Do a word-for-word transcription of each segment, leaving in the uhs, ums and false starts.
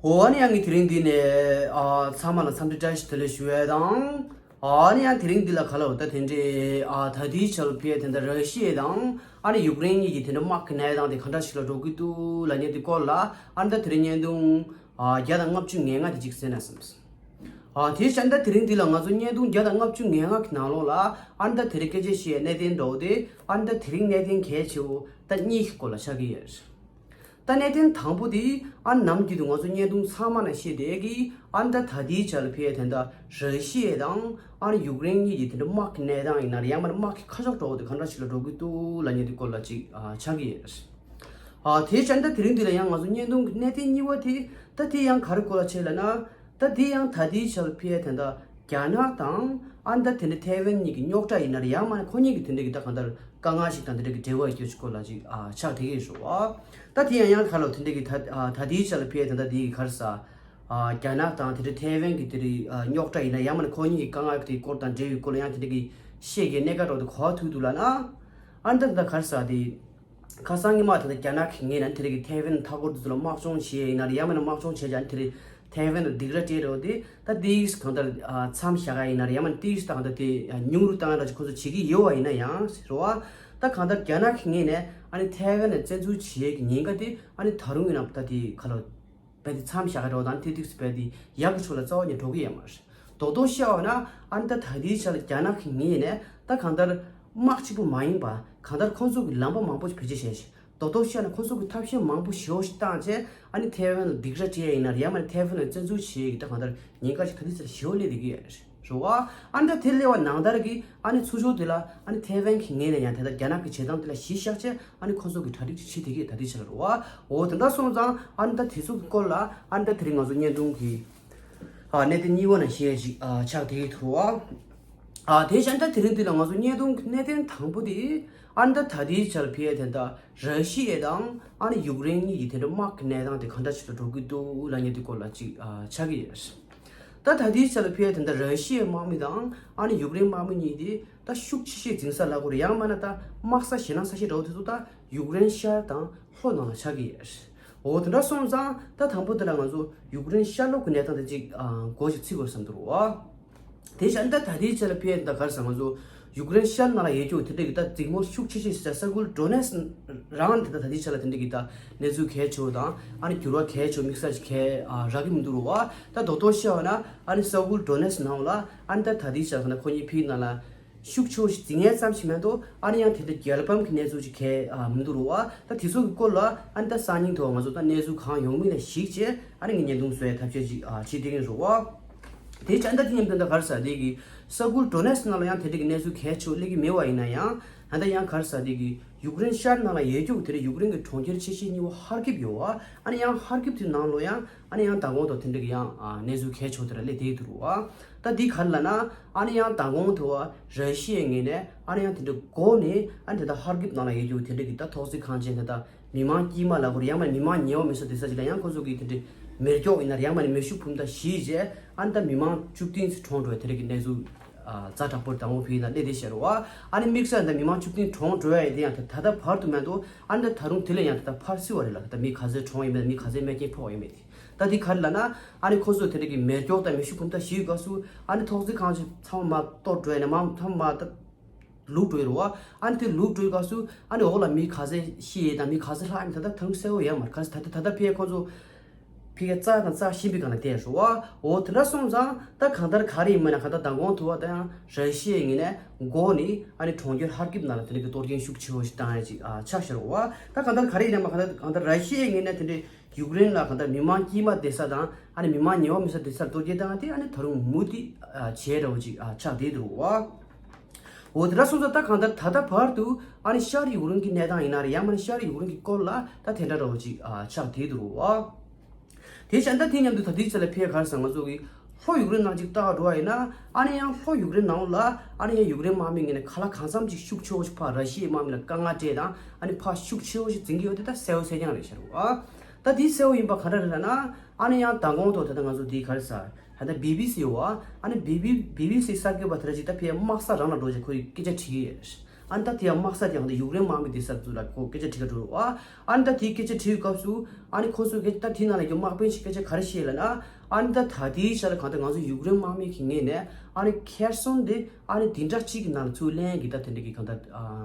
འོ་ཨ་ནི་ཡང་ངས་དེ་རིང་འདི་ནས་ཨ་ཚང་མ་ལ་འཚམས་འདྲི་བཀྲ་ཤིས་བདེ་ལེགས་ཞུ་ཡས་དང་། ཨ་ནི་ཡང་དེ་རིང་འདི་ལ་ག་ལ་འོ་ད་དེ་འདྲའི་ཨ་ད་ལྟའི་ཆར་ལ་ཕེ་དེ་འདྲ་ར་ཤི་ཡ་དང་ཨ་ནི་ཡུཀ་རེན་གཉིས་ཀྱི་དེ་འདྲ་དམག་གི་གནས་སྟངས་དེ་ག་འདྲ་ཞིག་ལ་འགྲོ་གི་འདུག་ལབ་མཁན་དེ་སྐོར་ལ་ཨ་ནི་ད་དེ་རིང་བརྙན་ཐུང་ཨ་བརྒྱ་དང་ལྔ་བཅུ་ང་ལྔ་དེ་ཅིག་གསན་ན་བསམས། ཨ་དེ་བྱས་ན་ད་དེ་རིང་འདི་ལ་ང་ཚོ་བརྙན་ཐུང་བརྒྱ་དང་ལྔ་བཅུ་ང་ལྔ་གི་ནང་ལོགས་ལ་ཨ་ནི་ད་དེ་རིང་སྐད་ཆ་བཤད་ཡས་གནད་དོན་འདྲ་བོ་དེ་ཨ་ནི་ད་དེ་རིང་གནད་དོན་གལ་ཆེ་བོ་ད་གཉིས་ཀྱི་སྐོར་ལ་ཆགས་ཀྱི་ཡོད། ད་གནད་དོན་དང་པོ་དེ་ཨ་ནི་ནམ་རྒྱུན་དུ་ང་ཚོ་བརྙན་ཐུང་ཚང་མ་ནང་བཤད་བསྡད་ཀྱི་ཨ་ནི་ད་ད་ལྟའི་ཆ་ལ་ཕེ་དེ་འདྲ་ར་ཤི་ཡ་དང་ཨ་ནི་ཡུཀ་རེན་གཉིས་ཀྱི་དེ་འདྲ་དམག་གི་གནས་སྟངས་ཡིན་ན་རེད། ཡང་མིན་ན་དམག་གི་ཁ་ཕྱོགས་འདྲ་བོ་དེ་ག་འདྲ་ཞིག་ལ་འགྲོ་གི་འདུག་ལབ་མཁན་དེ་སྐོར་ལ་ཅིག་ཨ་ཆགས་ཀྱི་ཡོད། ཨ་དེ་བྱས་ན་ད་དེ་རིང་འདི་ལ་ཡང་ང་ཚོ་བརྙན་ཐུང་གི་གནད་དོན་གཉིས་པ་དེ་ད་དེ་ཡང་ག་རེ་སྐོར་ལ་བྱས་ལབ་ན། ད་དེ་ཡང་ད་ལྟའི་ཆར་ཕེ་དེ་འདྲ་རྒྱ་ནག་དང་ཨ་ནི་ད་དེ་འདྲ་ཐའེ་ཝན་གཉིས་ཀྱི་རྙོག་དྲ་ཡིན་ན་རེད། ཡང་མིན་ན་ཁོ་གཉིས་ཀྱི་དེ་འདྲ་གི་ད་གང་ལྟར་དཀའ་ངལ་ཞིག་དང་དེ་འདྲ་གི་འབྲེལ་བ་ཡོད་རྒྱུ་ཞིག་སྐོར་ལ་ཅིག་ཨ་ཆགས་བསྡད་ཀྱི་ཡོད་རེད་བ། ད་དེ་ཡང་ཡང་ག་ལ་དེ་འདྲ་གི་ད་ཨ་ད་ལྟའི་ཆར་ལ་ཕེ་དེ་འདྲ་དེ་གི་ག་རེ་ཟ་ཨ་རྒྱ་ནག་དང་དེ་འདྲ་ཐའེ་ཝན་གྱི་དེ་འདྲ་ཨ་རྙོག་དྲ་ཡིན་ན་ཡང་མིན་ན་ཁོ་གཉིས་ཀྱི་དཀའ་ངལ་དེ་སྐོར་དང་འབྲེལ་བའི་སྐོར་ལ་ཡང་དེ་འདྲ་གི་བཤད་ཀྱི་གནད་འགག་འདྲ་བོ་དེ་གོ་བ་ཐུག་འདུག་ལབ་ན། ཨ་ནི་ད་ད་ག་རེ་ཟ་དེ། ཁ་སང་ཉི་མ་དེ་ལ་རྒྱ་ནག་གི་ངོས་ནས་དེ་རིང་གི་ཐའེ་ཝན་མཐའ་འཁོར་དེ་ཚོ་ལ་དམག་སྦྱོང་བྱས་ཡིན་ན་རེད། ཡང་མིན་ན་དམག་སྦྱོང་བྱས་ཀྱང་དེ་རིང་ཐའེ་ཝན་ལ་སྡིགས་ར་སྤྲད་རོགས་དེ་ད་དེ་གང་ལྟར་མཚམས་བཞག་ག་ཡིན་ན་རེད། ཡང་མིན་ན་དེ་གང་ལྟར་དེ་ཉུང་རུ་བཏང་ཡ་འདྲ་ཅིག་ཁོ་ཚོ་བྱེད་ཀྱི་ཡོད་པ་ཡིན་ན་ཡང་ཟེར་བ། ད་གང་ལྟར་རྒྱ་ནག་གི་ངོས་ནས་ཨ་ནི་ཐའེ་ཝན་ལ་བཙན་འཛུལ་བྱེད་ཡས་ཀྱི་ཉེན་ཁ་དེ་ཨ་ནི་ད་རུང་ཡིན་ན་ད་དེ་ག་ལ། བས་དེ་མཚམས་བཞག་གི་རོགས་དང་དེ་དུས་སུ་བས་དེ་ཡག་གི་ཕྱོགས་ལ་རྩ་བ་ནས་འགྲོ་གི་ཡོད་མ་རེད། རྡོག་རྡོག་བཤད་པ་ན་ཨ་ནི་ད་ད་ལྟའི་ཆ་ལ་རྒྱ་ནག་གི་ངོས་ནས་ད་གང་ལྟར་དམག་གཅིག་པུ་མ་ཡིན་པ་གང་ལྟར་ཁོང་ཚོ་གི་ལམ་པ་མང་པོ་ཞིག་བེད་སྤྱོད་བྱས་ཤིང་རྡོག་རྡོག་བཤད་ན་ཁོང་ཚོ་གི་ཐབས་ཤེས་མང་པོ་ཞེ་པོ་ཞིག་བཏང་བྱས་ཨ་ནི་ཐའེ་ཝན་ལ་སྡིགས་ར་སྤྲད་ཡ་ཡིན་ན་རེད། ཡང་མིན་ན་ཐའེ་ཝན་ལ་བཙན་འཛུལ་བྱེད་ཡ་ཡིན་ད་གང་ལྟར་ཉེན་ཁ་ཞིག་ད་ལྟའི་ཆ་ལ་ཞེ་པོ་སླེབས་བསྡད་ཀྱི་ཡོད་རེད། རེད་བ། ཨ་ནི་ད་དེ་སླེབས་པ་ནང་ལྟར་གྱི་ཨ་ནི་ཚུར་ཕྱོགས་དེ་ལ་ཨ་ནི་ཐའེ་ཝན་གྱི་ངོས་ནས་ཡང་དེ་ལྟར་རྒྱ་ནག་གི་བྱེད་སྟངས་དེ་ལ་གཞི་བཞག་བྱས་ཨ་ནི་ཁོ་ཚོ་གི་གྲ་སྒྲིག་ཅིག་བྱེད་བསྡད་ཀྱི་ད་ལྟའི་ཆ་ལ་རེད་བ། འོ་དེ་འདྲ་སོང་ཙང་ཨ་ནི་ད་དེ་ཚོ་གི་སྐོར་ལ་ཨ་ནི་ད་དེ་རིང་ང་ཚོ་བརྙན་ཐུང་གི་ཨ་གནད་དོན་གཉིས་པ་ནང་བཤད་ཅིག་ཨ་ཆགས་བསྡད་ཀྱི་འདུག་རེད་བ། ཨ་དེ་བཞིན་ད་དེ་རིང་འདི་ལ་ང་ཚོ་བརྙན་ཐུང་གི་གནད་དོན་དང་པོ་དེ་ཨ་ནི་ད་ད་ལྟའི་ཆ་ལ་ཕེ་དེ་འདྲ་ར་ཤི་ཡ་དང་ཨ་ནི་ཡུཀ་རེན་གཉིས་ཀྱི་དེ་འདྲ་དམག་གི་གནས་སྟངས་དེ་ག་འདྲ་ཞིག་ལ་འགྲོ་གི་འདུག་ལབ་མཁན་དེ་སྐོར་ལ་ཅིག་ཨ་ཆགས་ཀྱི་ཡོད། ད་ད་ལྟའི་ཆ་ལ་ཕེ་དེ་འདྲ་ར་ཤི་ཡའི་དམག་མི་དང་ཨ་ནི་ཡུཀ་རེན་དམག་མི་གཉིས་དེ་ད་ཤུགས་ཆེ་ཤོས་འཛིང་ས་ལབ་དགོས་རེད། ཡང་མིན་ན་ད་དམག་ས་ཞེད་སྣང་ས་ཞེ་འདྲ་བོ་དེ་ཚོ་ད་ཡུཀ་རེན་ཤར་དང་ལྷོ་ནང་ལ་ཆགས་ཀྱི་ཡོད་རེད། འོ་དེ་འདྲ་སོང་ཙང་ད་དང་པོ་དེ་ལ་ང་ཚོ་ཡུཀ་རེན་ཤར་ལྷོ་གི་གནས་སྟངས་དེ་ཅིག་ཨ་འགོ་ཞིག་ཚིག་དགོས་བསམ་འདུག་རོ། དེ་བཞིན་ད་ད་ལྟའི་ཆ་ལ་ཕེ་ད་ག་རེ་ཟེར་ང་ཚོ་ཡུཀ་རེན་ཤར་ནང་ལ་ཡོད་རྒྱུ་དེ་འདྲ་གི་ད་འཛིང་མོ་ཤུགས་ཆེ་ཤོས་ཤིག་ས་ཁུལ་ཌོ་ནེ་སི་རང་དེ་ད་ད་ལྟའི་ཆ་ལ་དེ་འདྲ་གི་ད་གནས་ཚུལ་གལ་ཆེ་བོ་དང་ཨ་ནི་འགྱུར་བ་གལ་ཆེ་བོ་དམིགས་བསལ་ཞིག་གལ་ཨ་རག་གི་མི་འདུག་རོ་བ། ད་རྡོག་རྡོག་བཤད་པ་ན་ཨ་ནི་ས་ཁུལ་ཌོ་ནེ་སི་ནང་ལ་ཨ་ནི་ད་ད་ལྟའི་ཆ་ལ་ཁོ་ན་ཁོ་གཉིས་ཕེ་ནང་ལ་ཤུགས་ཆེ་བོ་ཞིག་འཛིང་ཡས་ཙམ་ཞིག་མ་གཏོགས་ཨ་ནི་ཡང་དེ་འདྲ་རྒྱལ་ཕམ་གྱི་གནས་ཚུལ་ཞིག་གལ་ཨ་མི་འདུག་རོ་བ། ད་དེ་ཚོ་གི་སྐོར་ལ་ཨ་ནི་ད་སང་ཉིན་ཐོག་ང་ཚོ་ད་གནས་ཚུལ་གང་ཡོང་མིན་ལ་གཞིགས་བྱས་ཨ་ནི་ངས་བརྙན་ཐུང་བཟོ་ཡའི་ཐབས་ཤེས་ཅིག་ཨ་བྱེད་བསྡད་ཀྱི་རེད་བ། དེ་བྱས་ད་དེ་མཉམ་དུ་ད་ག་རེ་ཟེར་དེ་གི་ས་ཁུལ་ཌོ་ནེ་སི་ནང་ལ་ཡང་དེ་འདྲ་གི་གནས་ཚུལ་གལ་ཆེ་བོ་སླེབས་ཀྱི་མེད་པ་ཡིན་ན་ཡང་ད་ལྟ་ཡང་ག་རེ་ཟེར་དེ་གི་ཡུཀ་རེན་ཤར་ནང་ལ་ཡོད་རྒྱུ་དེ་འདྲ་ཡུཀ་རེན་གྱི་གྲོང་ཁྱེར་ཆེ་ཤོས་གཉིས་པོ་ཧར་ཀིབ་ཡོད་བ། ཨ་ནི་ཡང་ཧར་ཀིབ་དེ་ནང་ལོ་ཡང་ཨ་ནི་ཡང་མདང་དགོང་དང་དེ་འདྲ་གི་ཡང་ཨ་གནས་ཚུལ་གལ་ཆེ་བོ་དེ་འདྲ་སླེབས་བསྡད་ཀྱི་འདུག་རོ་བ། ད་འདི་ག་རེ་ལབ་ན་ཨ་ནི་ཡང་མདང་དགོང་དུ་བ་ར་ཤི་ཡའི་ངོས་ནས་ཨ་ནི་ཡང་དེ་འདྲ་འགོ་ནས་ཨ་ནི་དེ་ད་ཧར་ཀིབ་ནང་ལ་ཡོད་རྒྱུ་དེ་འདྲ་གི་ད་ཐོག་བརྩེགས་ཁང་ཆེན་དེ་ད་མི་མང་དཀྱུས་མ་ལ་གོ་རེ་ཡང་མ་མི་མང་ཉེ་བ་མི་སོ་དེ་ས་ཅིག་ལ་ཡང་ཁོ་ཚོ་གི་དེ་འདྲ་མེ་སྒྱོགས་ཡིན་ན་རེ་ཡང་མ་ནི་མེ་ཤུགས་འཕུར་མདའ་བཞི་བྱས་ཨ་ནི་ད་མི་མང་བཅུ་བདུན་ཙམ་གྲོངས་འགྲོ་བའི་དེ་འདྲ་གི་གནས་ཚུལ་ཛ་དྲག་པོར་མདང་དགོང་ཕུལ་ཡིན་ན་སླེབས་བསྡད་ཤག་རོ་བ། ཨ་ནི་དམིགས་བསལ་ད་མི་མང་བཅུ་བདུན་གྲོངས་འགྲོ་ཡ་ཡི་དེ་ཡང་ད་ད་ལྟ་བར་དུ་མ་གཏོགས་ཨ་ནི་ད་ད་རུང་དེ་ལས་ཡང་ད་ད་འཕར་སྲིད་པ་རེད་ལ། ད་མི་ག་ཚོད་གྲོངས་ཡོད་མེད་མི་ག་ཚོད་རྨས་སྐྱོན་ཕོག་ཡོད་མེད་དེ། ད་འདི་ག་རེ་ལབ་ན་ཨ་ནི་ཁོ་ཚོས་དེ་འདྲ་གི་མེ་སྒྱོགས་དང་མེ་ཤུགས་འཕུར་མདའ་བཞིའི་སྐབས་སུ་ཨ་ནི་ཐོག་བརྩེགས་ཁང་ཆེན་ཚང་མ་གཏོར་འགྲོ་ཡ་ནས་མང་ཚང་མ་ད་ལུག་འགྲོ་ཡི་རེད་བ། ཨ་ནི་དེ་ལུག་འགྲོ་ཡི་སྐབས་སུ་ཨ་ནི་འོག་ལ་མི་ག་ཚོད་ཤི་ཡོད་དང་མི་ག་ཚོད་ལྷག་ཡོད་མེད་ད་ལྟ་ད་རུང་གསལ་པོ་ཡོད་མ་རེད། ག་ཚོད་ད་ལྟ་ད་ལྟ་ཕ་གི་ཁོ་ཚོ་ཕ་གི་རྩ་དང་རྩ་ཞིམ་པའི་སྒང་ལ་བསྡད་ཡོད་རེད་བ། འོ་དེ་འདྲ་སོང་ཙང་ད་གང་ལྟར་ག་རེ་ཡིན་མིན་ན་གང་ལྟར་མདང་དགོང་དུ་བ་ད་ཡང་ར་ཤི་ཡའི་ངོས་ནས་འགོ་ནས་ཨ་ནི་གྲོང་ཁྱེར་ཧར་ཀིབ་ནང་ལ་དེ་འདྲ་གི་གཏོར་སྐྱོན་ཤུགས་ཆེ་བོ་ཞིག་བཏང་ཡ་ཅིག་ཨ་ཆགས་ཤག་རེད་བ། ད་གང་ལྟར་ག་རེ་ཡིན་ན་མ་གང་ལྟར་གང་ལྟར་ར་ཤི་ཡའི་ངོས་ནས་དེ་འདྲའི་ཡུཀ་རེན་ལ་གང་ལྟར་མི་མང་དཀྱུས་མ་བསྡད་ས་དང་ཨ་ནི་མི་མང་ཉེ་བ་མི་སོ་བསྡད་སར་གཏོར་སྐྱོན་བཏང་ཡ་དེ་ཨ་ནི་ད་རུང་མུ་མཐུད་ཨ་བྱས་འདྲ་བོ་ཅིག་ཨ་ཆགས་བསྡད་འདུག་བ། འོ་དེ་འདྲ་སོང་ཙང་ད་གང་ལྟར་ད་ལྟ་བར་དུ་ཨ་ནི་ཤར་ཡུཀ་རེན་གྱི་གནས་སྟངས་ཡིན་ན་རེད་ཡང་མིན་ན་ཤར་ཡུཀ་རེན་གྱི་སྐོར་ལ་ད་དེ་འདྲ་འདྲ་བོ་ཅིག་ཨ་ཆགས་བསྡད་འདུག་བ། དེ་བྱས་ན་ད་དེ་མཉམ་དུ་ད་ལྟའི་ཆ་ལ་ཕེ་ག་རེ་ཟེར་ང་ཚོ་གི་ལྷོ་ཡུཀ་རེན་ནང་ཅིག་ལྟ་ག་འགྲོ་བ་ཡིན་ན་ཨ་ནི་ཡང་ལྷོ་ཡུཀ་རེན་ནང་ལ་ཨ་ནི་ཡང་ཡུཀ་རེན་དམག་མི་ངོས་ནས་ག་ལ་གང་འཚམ་ཅིག་ཤུགས་ཆེ་བོ་ཞིག་ཕར་ར་ཤི་ཡའི་དམག་མི་ལ་དཀའ་ངལ་སྤྲད་དང་ཨ་ནི་ཕར་ཤུགས་ཆེ་བོ་ཞིག་འཛིང་གི་ཡོད་དེ་ད་གསལ་པོ་གསལ་རྐྱང་རེད་ཤག་རེད་བ། ད་དེ་གསལ་པོ་ཡིན་པ་ག་འདྲ་རེད་ལབ་ན་ཨ་ནི་ཡང་མདང་དགོང་ཐོག་ད་ལྟ་ང་ཚོ་དེ་ག་རེ་ཟེར་ད་ལྟ་བི་བི་སི་ཡོད་བ། ཨ་ནི་བི་བི་བི་བི་སི་གསར་འགོད་པ་དེ་འདྲ་ཅིག་ད་ཕེ་དམག་ས་རང་ལ་འགྲོ་ཅིག་ཁོ་ཡི་སྐད་ཆ་དྲིས་ཀྱི་ཡོད། ཨ་ནི་ད་དེ་ཡང་དམག་ས་དེ་ཡང་ད་ཡུཀ་རེན་དམག་མི་དེ་སར་ཚུར་ལ་ཁོ་སྐད་ཆ་དྲི་ག་འགྲོ་རུ་ཨ། ཨ་ནི་ད་དེའི་སྐད་ཆ་དྲིས་སྐབས་སུ་ཨ་ནི་ཁོ་ཚོས་སྐད་ད་དེའི་ནང་ལ་ཡོད་དམག་དཔོན་ཞིག་སྐད་ཆ་ག་རེ་བཤད་ལབ་ན། ཨ་ནི་ད་ད་དེའི་ཆ་ལ་གང་ལྟར་ང་ཚོ་ཡུཀ་རེན་དམག་མི་གི་ངོས་ནས་ཨ་ནི་ཁེར་སོང་དེ་ཨ་ནི་བདུན་ཕྲག་གཅིག་གི་ནང་ལ་ཚུར་ལེན་གི་ད་དེ་འདྲ་གི་གང་ལྟར་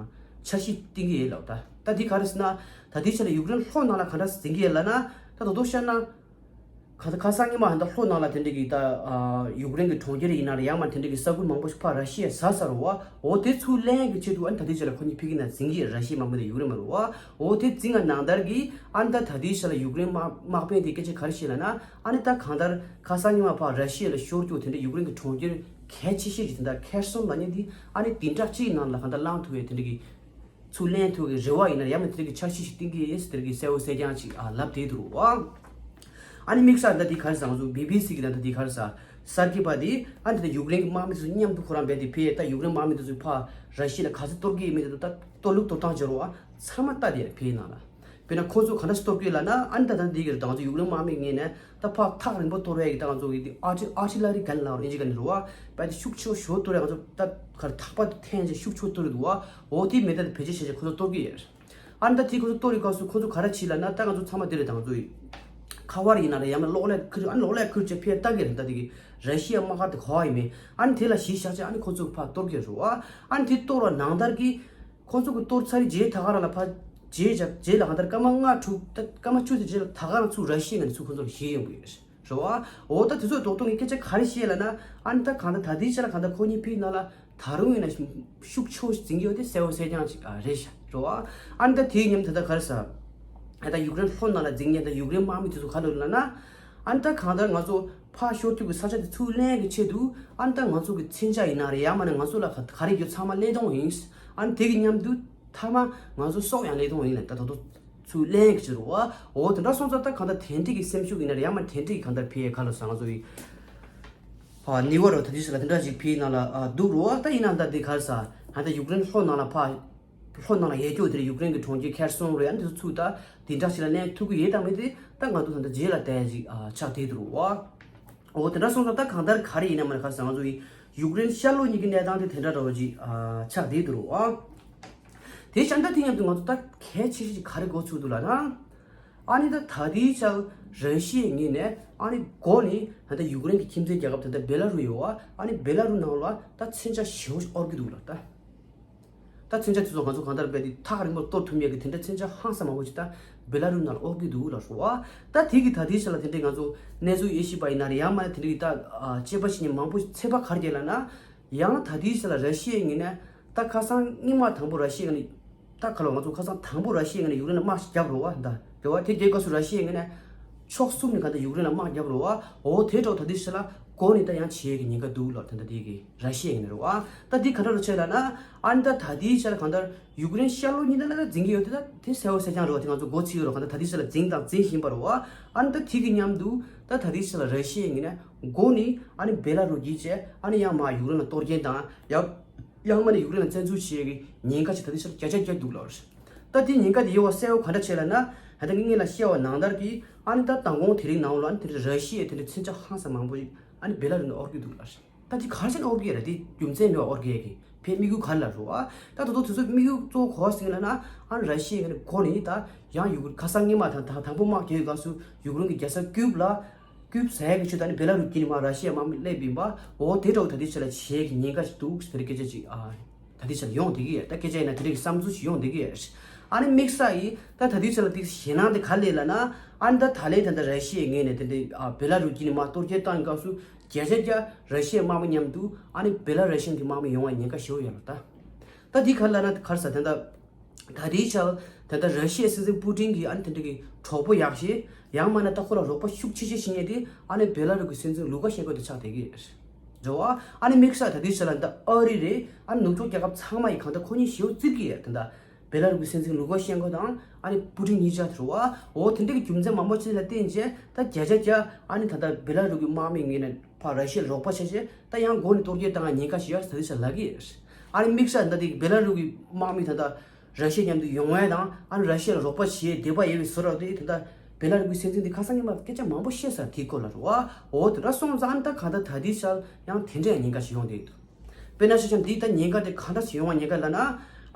འཆར་གཞི་བཏིང་གི་ཡོད་ལབ། ད་ད་དེ་ག་རེ་ཟེར་ན། ད་དེའི་ཆ་ལ་ཡུཀ་རེན་ལྷོ་ནང་ལ་ག་འདྲ་འཛིང་གི་ཡོད་ལབ་ན། ད་ད་དུང་བཤད་ན། ཁ་ཁ་སང་ཉི་མ་ཧན་ད་ལྷོ་ནང་ལ་དེ་འདྲ་གི་ད་ཡུཀ་རེན་གི་གྲོང་ཁྱེར་ཡིན་ན་རེད། ཡང་མ་དེ་འདྲ་གི་ས་ཁུལ་མང་པོ་ཞིག་ཕར་ར་ཤི་ཡས་ཟ་ས་རུ་བ། འོ་དེ་ཚུར་ལེན་གི་ཆེད་དུ་ཨ་ནི་ད་དེའི་ཆ་ལ་ཁོ་གཉིས་ཕེབས་ཀྱི་ན་འཛིང་གི་ར་ཤི་ཡའི་དམག་མི་དང་ཡུཀ་རེན་མ་རུ་བ། འོ་དེ་འཛིང་ང་ནང་ལྟར་གི་ཨ་ནི་ད་ད་དེའི་ཆ་ལ་ཡུཀ་རེན་དམག་དམག་དཔོན་དེ་སྐད་ཆ་ག་རེ་བཤད་ལབ་ན། ཨ་ནི་ད་གང་ལྟར་ཁ་སང་ཉི་མ་ཕར་ར་ཤི་ཡ་ལ་ཤོར་རྒྱུ་དེ་འདྲ་ཡུཀ་རེན་གི་གྲོང་ཁྱེར་གལ་ཆེ་ཤོས་ཀྱི་དེ་འདྲ་ཁེར་སོང་ལབ་མཁན་དེ་ཨ་ནི་བདུན་ཕྲག་གཅིག་ནང་ལ་གང་ལྟར་བླང་ཐུབ་པའི་དེ་འདྲ་གི་ཚུར་ལེན་ཐུབ་ཀྱི་རེ་བ་ཡིན་ན་ཡང་མི་དེ་གི་འཆར་གཞི་ཞིག་བཏིང་གི་ཡིན་ཟེར་གི་གསལ་བོ་གསལ་རྐྱང་ཅིག་ཨ་ལབ་བསྡད་འདུག་རོ། ཨ་ནི་དམིགས་བསལ་ད་དེ་ག་རེ་ཟེར་ང་ཚོ་བི་བི་སི་གི་ད་ད་དེ་ག་རེ་ཟེར་གསར་འགོད་པ་དེ་ཨ་ནི་ད་ཡུཀ་རེན་གི་དམག་མི་ཚོ་མཉམ་དུ་ཁོ་རང་རྦད་དེ་ཕེབས། ད་ཡུཀ་རེན་དམག་མི་དེ་ཚོ་ཕར་ར་ཤི་ཡ་ལ་ག་ཚོད་གཏོར་གི་ཡིན་མིན་དེ་ཚོ་ད་གཏོར་ལུགས་གཏོར་སྟངས་བྱེད་རོགས་ཨ་ཚང་མ་ལྟ་དེ་ཕེབས་ནང་ལ། དཔེར་ན་ཁོ་ཚོ་ག་འདྲ་གཏོར་གི་ལབ་ན། ཨ་ནི་ད་ད་འདི་གི་ད་ང་ཚོ་ཡུཀ་རེན་དམག་མི་ངོས་ནས་ད་ཕར་ཐག་རིང་པོ་གཏོར་བའི་གི་ད་ང་ཚོ་གི་འདི་ཨར་ཊི་ཨར་ཊི་ལ་རི་གན་ལ་ཨིན་ཇི་ག་ནས་རུ་བ། དཔེ་དེ་ཤུགས་ཆེ་ཤོས་གཏོར་ཡ་ང་ཚོ་ད་གར་ཐག་པ་དེ་འཐེན་བྱས་ཤུགས་ཆེ་གཏོར་གི་འདུག་བ། འོ་དེ་མེ་མདའ་དེ་བེད་སྤྱོད་བྱས་བྱས་ཁོ་ཚོ་གཏོར་གི་ཡོད། ཨ་ནི་ད་དེ་ཁོ་ཚོ་གཏོར་གི་སྐབས་སུ་ཁོ་ཚོ་ག་རེ་བྱས་ལབ་ན། ད་ང་ཚོ་ཚང་མ་འདི་རེད། ད་ང་ཚོ་ཡི་ཁ་བར་ཡིན་ན་རེད། ཡང་ན་གློག་ཀླད་ཁུར། ཨ་ནི་གློག་ཀླད་ཁུར་བྱས་ཕེབས་ལྟ་གི་རེད། ད་དེ་གི་ར་ཤི་ཡ་དམག་སྒར་དེ་ག་བ་ཡིན་མིན། ཨ་ནི་དེ་ལ་གཞི་བཞག་བྱས་ཨ་ནི་ཁོ་ཚོ་ཕར་གཏོར་གི་རུ་བ། ཨ་ནི་དེ་གཏོར་བ་ནང་ལྟར་གི་ཁོང་ཚོ་གི་གཏོར་ཚར་རྗེས་ད་ག་རང་ལ་ཕར་རྗེས་བཞག་རྗེས་ལ་གང་ལྟར་སྐར་མ་ལྔ་དྲུག་ད་སྐར་མ་བཅུ་དེ་རྗེས་ལ་ད་ག་རང་ཚུར་ར་ཤི་ཡའི་ངོས་ནས་ཚུར་ཁོང་ཚོ་ལ་ཞིག་ཡོང་གི་ཡོད་རེད་བ། འོ་ད་དེ་ཚོའི་རྡོག་རྡོག་ངས་སྐད་ཆ་ག་རེ་བཤད་ལབ་ན། ཨ་ནི་ད་གང་ལྟར་ད་ལྟའི་ཆ་ལ་གང་ལྟར་ཁོ་གཉིས་ཕེབས་ནང་ལ་ད་རུང་ཡིན་ན་ཤུགས་ཆེ་བོ་ཞིག་འཛིང་གི་ཡོད་དེ་གསལ་བོ་གསལ་རྐྱང་ཅིག་ཨ་རེད་ཤག་རེད་བ། ཨ་ནི་ད་དེའི་མཉམ་དུ་ད་ག་རེ་ཟ། ཨ་ད་ཡུཀ་རེན་ལྷོ་ནང་ལ་འཛིང་མཁན་ད་ཡུཀ་རེན་དམག་མི་དེ་ཚོ་ག་རེ་ལབ་ན། ཨ་ནི་ད་གང་ལྟར་ང་ཚོ་ཕར་ཤོར་རྒྱུ་གི་ས་ཆ་དེ་ཚུར་ལེན་གི་ཆེད་དུ་ཨ་ནི་ད་ང་ཚོ་གི་མཚོན་ཆ་ཡིན་ན་རེད། ཡང་མིན་ན་ང་ཚོ་ལ་ག་ག་རེ་ཡོད་ཚང་མ་ལེན་གཏོང་ཡིན། ཨ་ནི་དེ་གི་མཉམ་དུ་མཐའ་མ་ང་ཚོ་སྲོག་ཡང་ལེན་གཏོང་ཡིན་ལབ། ད་ད་དུང་ཚུར་ལེན་གི་ཆེད་དུ་བ། འོ་དེ་འདྲ་སོང་ཙང་ད་གང་ལྟར་དེ་འདྲ་གི་སེམས་ཤུགས་ཡིན་ན་རེད། ཡང་མིན་ན་དེ་འདྲ་གི་གང་ལྟར་ཕེ་ག་ལ་ས་ང་ཚོ་གི་ཨ་ནི་བ་རོ་ད་དེ་ས་ལ་དེ་འདྲ་ཞིག་ཕེ་ནང་ལ་ཨ་འདུག་རོ། ད་ཡིན་ན་ད་དེ་ག་ལ་ས་ཨ་ད་ཡུཀ་རེན་ལྷོ་ནང་ལ་ཕ་ལྷོ་ནང་ལ་ཡལ་རྒྱུ་དེར་ཡུཀ་རེན་གྱི་གྲོང་ཁྱེར་ཁེར་སོང་རེད། ཨ་ནི་དེ་ཚོ་ཚུར་ད་དེ་འདྲ་ཞིག་ལ་ལེན་ཐུབ་ཀྱི་ཡོད་དམ་མེད་དེ་ད་ང་ཚོ་ད་ལྟ་རྗེས་ལ་བལྟ་ཡ་ཞིག་ཨ་ཆགས་བསྡད་འདུག་རོ། འོ་དེ་འདྲ་སོང་ཙང་ད་གང་ལྟར་ག་རེ་ཡིན་ན་མ་ན་ག་ས་ང་ཚོ་ཡི་ཡུཀ་རེན་ཤར་ལྷོ་གཉིས་ཀྱི་གནས་སྟངས་དེ་དེ་འདྲ་འདྲ་བོ་ཅིག་ཨ་ཆགས་བསྡད་འདུག་རོ། ཨ་དེ་བྱས་ད་དེ་མཉམ་དུ་ང་ཚོ་ད་གལ་ཆེ་ཤོས་ཅིག་ག་རེ་གོ་ཚུགས་འདུག་ལབ་ན། ཨ་ནི་ད་ད་ལྟའི་ཆར་ར་ཤི་ཡའི་ངོས་ནས་ཨ་ནི་འགོ་ནས་ད་ལྟ་ཡུཀ་རེན་གྱི་ཁྱིམ་མཚེས་རྒྱལ་ཁབ་ད་ལྟ་བེ་ལ་རུ་ཡོད་བ། ཨ་ནི་བེ་ལ་རུ་ནང་ལ་ད་མཚོན་ཆ་ཞེ་པོ་ཅིག་དབོར་གྱི་འདུག་ལབ་ད། ད་མཚོན་ཆ་དེ་ཚོ་ང་ཚོ་གང་ལྟར་རྦད་དེ་ཐག་རིང་པོ་གཏོར་ཐུབ་ཡས་ཀྱི་དེ་འདྲ་མཚོན་ཆ་ཧང་སང་མང་པོ་ཞིག་ད་བེ་ལ་རུ་ནང་ལ་དབོར་གྱི་འདུག་ལབ་སོང་བ། ད་དེ་གི་ད་ལྟའི་ཆར་ལ་དེ་འདྲའི་ང་ཚོ་གནས་ཚུལ་དབྱེ་ཞིབ་པ་ཡིན་ན་རེད། ཡང་མིན་ན་དེ་འདྲའི་ད་དཔྱད་པ་བྱེད་མཁན་མང་པོ་ཚོད་དཔག་ག་རེ་བྱས་ལབ་ན། ཡང་ད་ལྟའི་ཆར་ལ་ར་ཤི་ཡའི་ངོས་ནས་ད་ཁ་སང་སྔོན་མ་དང་པོ་ར་ཤི་ཡའི་ངོས་ནས་ད་ག་ལ་ང་ཚོ་ཁ་སང་དང་པོ་ར་ཤི་ཡའི་ངོས་ནས་ཡུཀ་རེན་ལ་དམག་ཞིག་བརྒྱབ་རེད་བ། ད་རེད་བ། དེ་རྒྱལ་སྐབས་སུ་ར་ཤི་ཡའི་ངོས་ནས་ཕྱོགས་གསུམ་ནས་གང་ལྟར་ཡུཀ་རེན་ལ་དམག་བརྒྱབ་རེད་བ། འོ་དེ་འདྲ་ད་ལྟའི་ཆར་ལ་འགོ་ནས་ད་ཡང་བྱེད་ཀྱི་ཉེན་ཁ་འདུག་ལབ་ད་ལྟ་དེ་གི་ར་ཤི་ཡའི་ངོས་ནས་རེད་བ། ད་འདི་ག་འདྲ་རུ་ཆགས་ལབ་ན། ཨ་ནི་ད་ད་ལྟའི་ཆར་གང་ལྟར་ཡུཀ་རེན་ཤར་ལྷོ་གཉིས་ལ་ད་འཛིང་གི་ཡོད་དེ་ད་དེ་གསལ་བོ་གསལ་རྐྱང་རེད་བ། དེ་ང་ཚོ་མགོ་ཚོས་ཀྱི་རེད། གང་ལྟར་ད་ལྟའི་ཆར་ལ་འཛིང་དང་འཛིང་བཞིན་པ་རེད་བ། ཨ་ནི་ད་དེ་གི་མཉམ་དུ་ད་ད་ལྟའི་ཆར་ལ་ར་ཤི་ཡའི་ངོས་ནས་འགོ་ནས་ཨ་ནི་བེ་ལ་རུ་བརྒྱུད་བྱས་ཨ་ནི་ཡང་མར་ཡུཀ་རེན་ལ་གཏོར་སྐྱོན་དང་ཡང་ཡང་མིན་ན་ཡུཀ་རེན་ལ་བཙན་འཛུལ་བྱེད་ཀྱི་ཉེན་ཁ་ཞིག་ད་ལྟའི་ཆར་བརྒྱ་ཆ་བརྒྱ་འདུག་ལབ་རེད། ད་དེ་ཉེན་ཁ་དེ་ཡོད་པ་གསལ་བོ་ག་འདྲ་བྱས་ལབ་ན། ད་ལྟ་ངས་ལ་བཤད་པ་ནང་ལྟར་གྱི་ཨ་ནི་ད་མདང་དགོང་དེ་རིང་ནང་ལ་ཨ་ནི་དེ་རིང་ར་ཤི་ཡའི་དེ་འདྲའི་མཚོན་ཆ་ཧང་སང་མང་པོ་ཞིག་ཨ་ནི་བེ་ལ་རུ་ནས་དབོར་གྱི་འདུག་ལབ་རེད། ད་དེ་ག་རེ་བྱས་ནས་དབོར་གྱི་རེད། དེ་རྒྱུ་མཚན་མེད་པ་དབོར་གྱི་ཡོད་ཀྱི་ཕའི་དམིགས་ཡུལ་ག་རེ་ལ་རུ་བ། ད་ད་དུང་དེ་ཚོ་དམིགས་ཡུལ་གཙོ་བོ་ག་རེ་ཟེར་ལབ་ན། ཨ་ནི་ར་ཤི་ཡའི་ངོས་ནས་འགོ་ནས་ད་ཡང་ཡུཀ་ཁ་སང་སྔོན་མ་དང་ད་དང་པོ་དམག་རྒྱག་ཡོད་སྐབས་སུ་ཡུཀ་རེན་གྱི་རྒྱལ་ས་ཀིབ་ལ་རྐུབ་ཟ་ཡག་གི་ཆེད་དུ་ཨ་ནི་བེ་ལ་རུ་དཀྱིལ་མ་ར་ཤི་ཡའི་དམག་མི་སླེབས་ཡིན་པ། འོ་དེ་འདྲ་བོ་ད་ལྟའི་ཆ་ལ་བྱེད་ཀྱི་ཉེན་ཁ་ཞིག་འདུག་ཟེར་སྐད་ཆ་ཅིག་ཨ་ད་ལྟའི་ཆ་ལ་ཡོང་བསྡད་ཀྱི་ཡོད། ད་སྐད་ཆ་ཡིན་ན་དེ་འདྲའི་བསམ་ཚུལ་ཞིག་ཡོང་བསྡད་ཀྱི་ཡོད། ཨ་ནི་དམིགས་བསལ་ཡིན་ད་ད་ལྟའི་ཆ་ལ་དེ་ཞེད་སྣང་དེ་ག་རེ་སླེབས་ལབ་ན། ཨ་ནི་ད་ད་ལན་ད་ལྟ་ར་ཤི་ཡའི་ངོས་ནས་དེ་འདྲའི་ཨ་བེ་ལ་རུ་དཀྱིལ་མ་གཏོར་སྐྱོན་བཏང་སྐབས་སུ་བརྒྱ་ཆ་བརྒྱ་ར་ཤི་ཡའི་དམག་མི་མཉམ་དུ་ཨ་ནི་བེ་ལ་རུ་ཤན་གྱི་དམག་མི་ཡོང་བའི་ཉེན་ཁ་ཞེ་པོ་ཡོད་ལ། ད་ད་འདི་ག་རེ་ལབ་ན་ག་རེ་ཟ་དེ་འདྲ། ད་རེས་ཆར་ད་ལྟ་ར་ཤི་ཡའི་སྲིད་འཛིན་པུ་ཏིན་གྱིས་ཨ་ནི་དེ་འདྲ་གི་གྲོགས་པོ་ཡག་ཤོས། ཡང་མིན་ན་ད་ཁོ་ལ་རོགས་པ་ཤུགས་ཆེ་ཤོས་བྱེད་མཁན་དེ་ཨ་ནི་བེ་ལ་རུ་གི་སྲིད་འཛིན་ལུ་ཀ་ཤེན་ཀོ་དེ་ཆགས་བསྡད་ཀྱི་རེད་བ། ཨ་ནི་དམིགས་བསལ་ད་རེས་ཆར་ལ་ད་ཨ་རི་རེད། ཨ་ནི་ནུབ་ཕྱོགས་རྒྱལ་ཁབ་ཚང་མ་ཡིས་གང་ལྟར་ཁོ་གཉིས་ཞེ་པོ་བརྩི་གི་ཡོད། ད་ལྟ་བེ་ལ་རུ་གི་སྲིད་འཛིན་ལུ་ཀ་ཤེན་ཀོ་དང་ཨ་ནི་པུ་ཏིན་གཉིས་ཆ་དེ་རེད་བ། འོ་དེ་འདྲ་གི་རྒྱུ་མཚན་མང་པོ་ཅིག་ལ་བརྟེན་བྱས་ད་བརྒྱ་ཆ་བརྒྱ་ཨ་ནི་ད་ལྟ་བེ་ལ་རུ་གི་དམག་མི་ངོས་ནས་ཕར་ར་ཤི་ཡར་རོགས་པ་བྱས་བྱས་ད་ཡང་འགོ་ནས་གཏོར་རྒོལ་བཏང་བའི་ཉེན་ཁ་ཞིག་ཡོད་ཟེར་ལབ་ཀྱི་ཡོད། ཨ་ནི་དམིགས་བསལ་ད་དེ་བེ་ལ་རུ་གི་དམག་མི་ད་ལྟ་ར་ཤི་ཡ་མཉམ་དུ་ཡོང་ཡ་དང་ཨ་ནི་ར་ཤི་ཡ་ལ་རོགས་པ་བྱེད་འདོད་པ་ཡོད་པའི་བཟོ་འདྲ་དེ་ད་ལྟ་བེ་ལ་རུ་གི་སྲིད་འཛིན་དེ་ཁ་སང་ཉི་མ་སྐད་ཆ་མང་པོ་བཤད་ས་དེའི་སྐོར་ལ་རེད་བ། འོ་དེ་འདྲ་སོང་ཙང་ཨ་ནི་ད་གང་ལྟར་ད་དེའི་ཆར་ཡང་དེ་འདྲའི་ཉེན་ཁ་ཞིག་ཡོང་བསྡད་འདུག་དཔེར་ན་ཆ་བཞག་འདི་ད་ཉེན་ཁ་དེ་གང་འདྲ་ཞིག་ཡོང་བ་ཉེན་ཁ་ལབ་ན།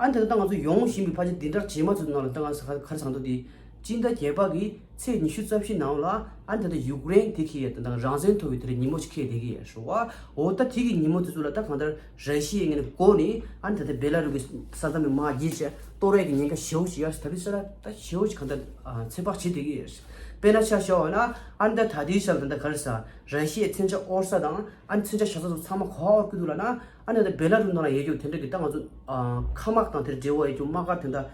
ཨ་ ཨ་ནི་ད་ལྟ་ང་ཚོ་ཡོང་བཞིན་པའི་ཕལ་ཆེར་འདི་འདྲ་རྗེས་མ་ཚོ་ནང་ལ་ད་ང་ཚོ་ག་རེ་བསམ་འདུག་དེ། སྤྱི་ཟླ་བརྒྱད་པ་གི་ཚེས་ཉི་ཤུ་རྩ་བཞི་ནང་ལ་ཨ་ནི་ད་ལྟ་ཡུཀ་རེན་དེ་གི་ད་ལྟ་རང་བཙན་ཐོབ་པའི་དེ་རིང་ཉིན་མོ་ཞིག་འཁེལ་བསྡད་ཀྱི་ཡོད་རེད་བ། འོ་ད་དེ་གི་ཉིན་མོ་དེ་ཚོ་ལ་ད་གང་ལྟར་ར་ཤི་ཡའི་ངོས་ནས་སྒོ་ནས་ཨ་ནི་ད་ལྟ་བེ་ལ་རུ་གི་ས་མཚམས་མི་མང་བརྒྱུད་བྱས་གཏོར་ཡས་ཀྱི་ཉེན་ཁ་ཞེ་པོ་ཞིག་ཡོད་ཟེར། ད་དེ་ཚོ་ལ་ད་ཞེ་པོ་ཞིག་གང་ལྟར་ཚོད་དཔག་བྱེད་བསྡད་ཀྱི་ཡོད་རེད། དཔེར་ན་ཆ་བཞག་པ་ན་ཨ་ནི་ད་ད་ལྟའི་ཆར་ལ་ད་ལྟ་ག་རེ་ཟེར། ར་ཤི་ཡའི་མཚོན་ཆ་དབོར་ས་དང་ཨ་ནི་མཚོན་ཆ་བཞག་ས་ཚོ་ཚང་མ་ག་པར་དབོར་གྱི་འདུག་ལབ་ན། ཨ་ནི་ད་བེ་ལ་རུ་ནང་ལ་ཡོད་རྒྱུ་དེ་འདྲ་གི་ད་ང་ཚོ་ཨ་མཁའ་དམག་དང་དེར་འབྲེལ་བ་ཡོད་རྒྱུ་དམག་སྒར་དེ་འདྲ།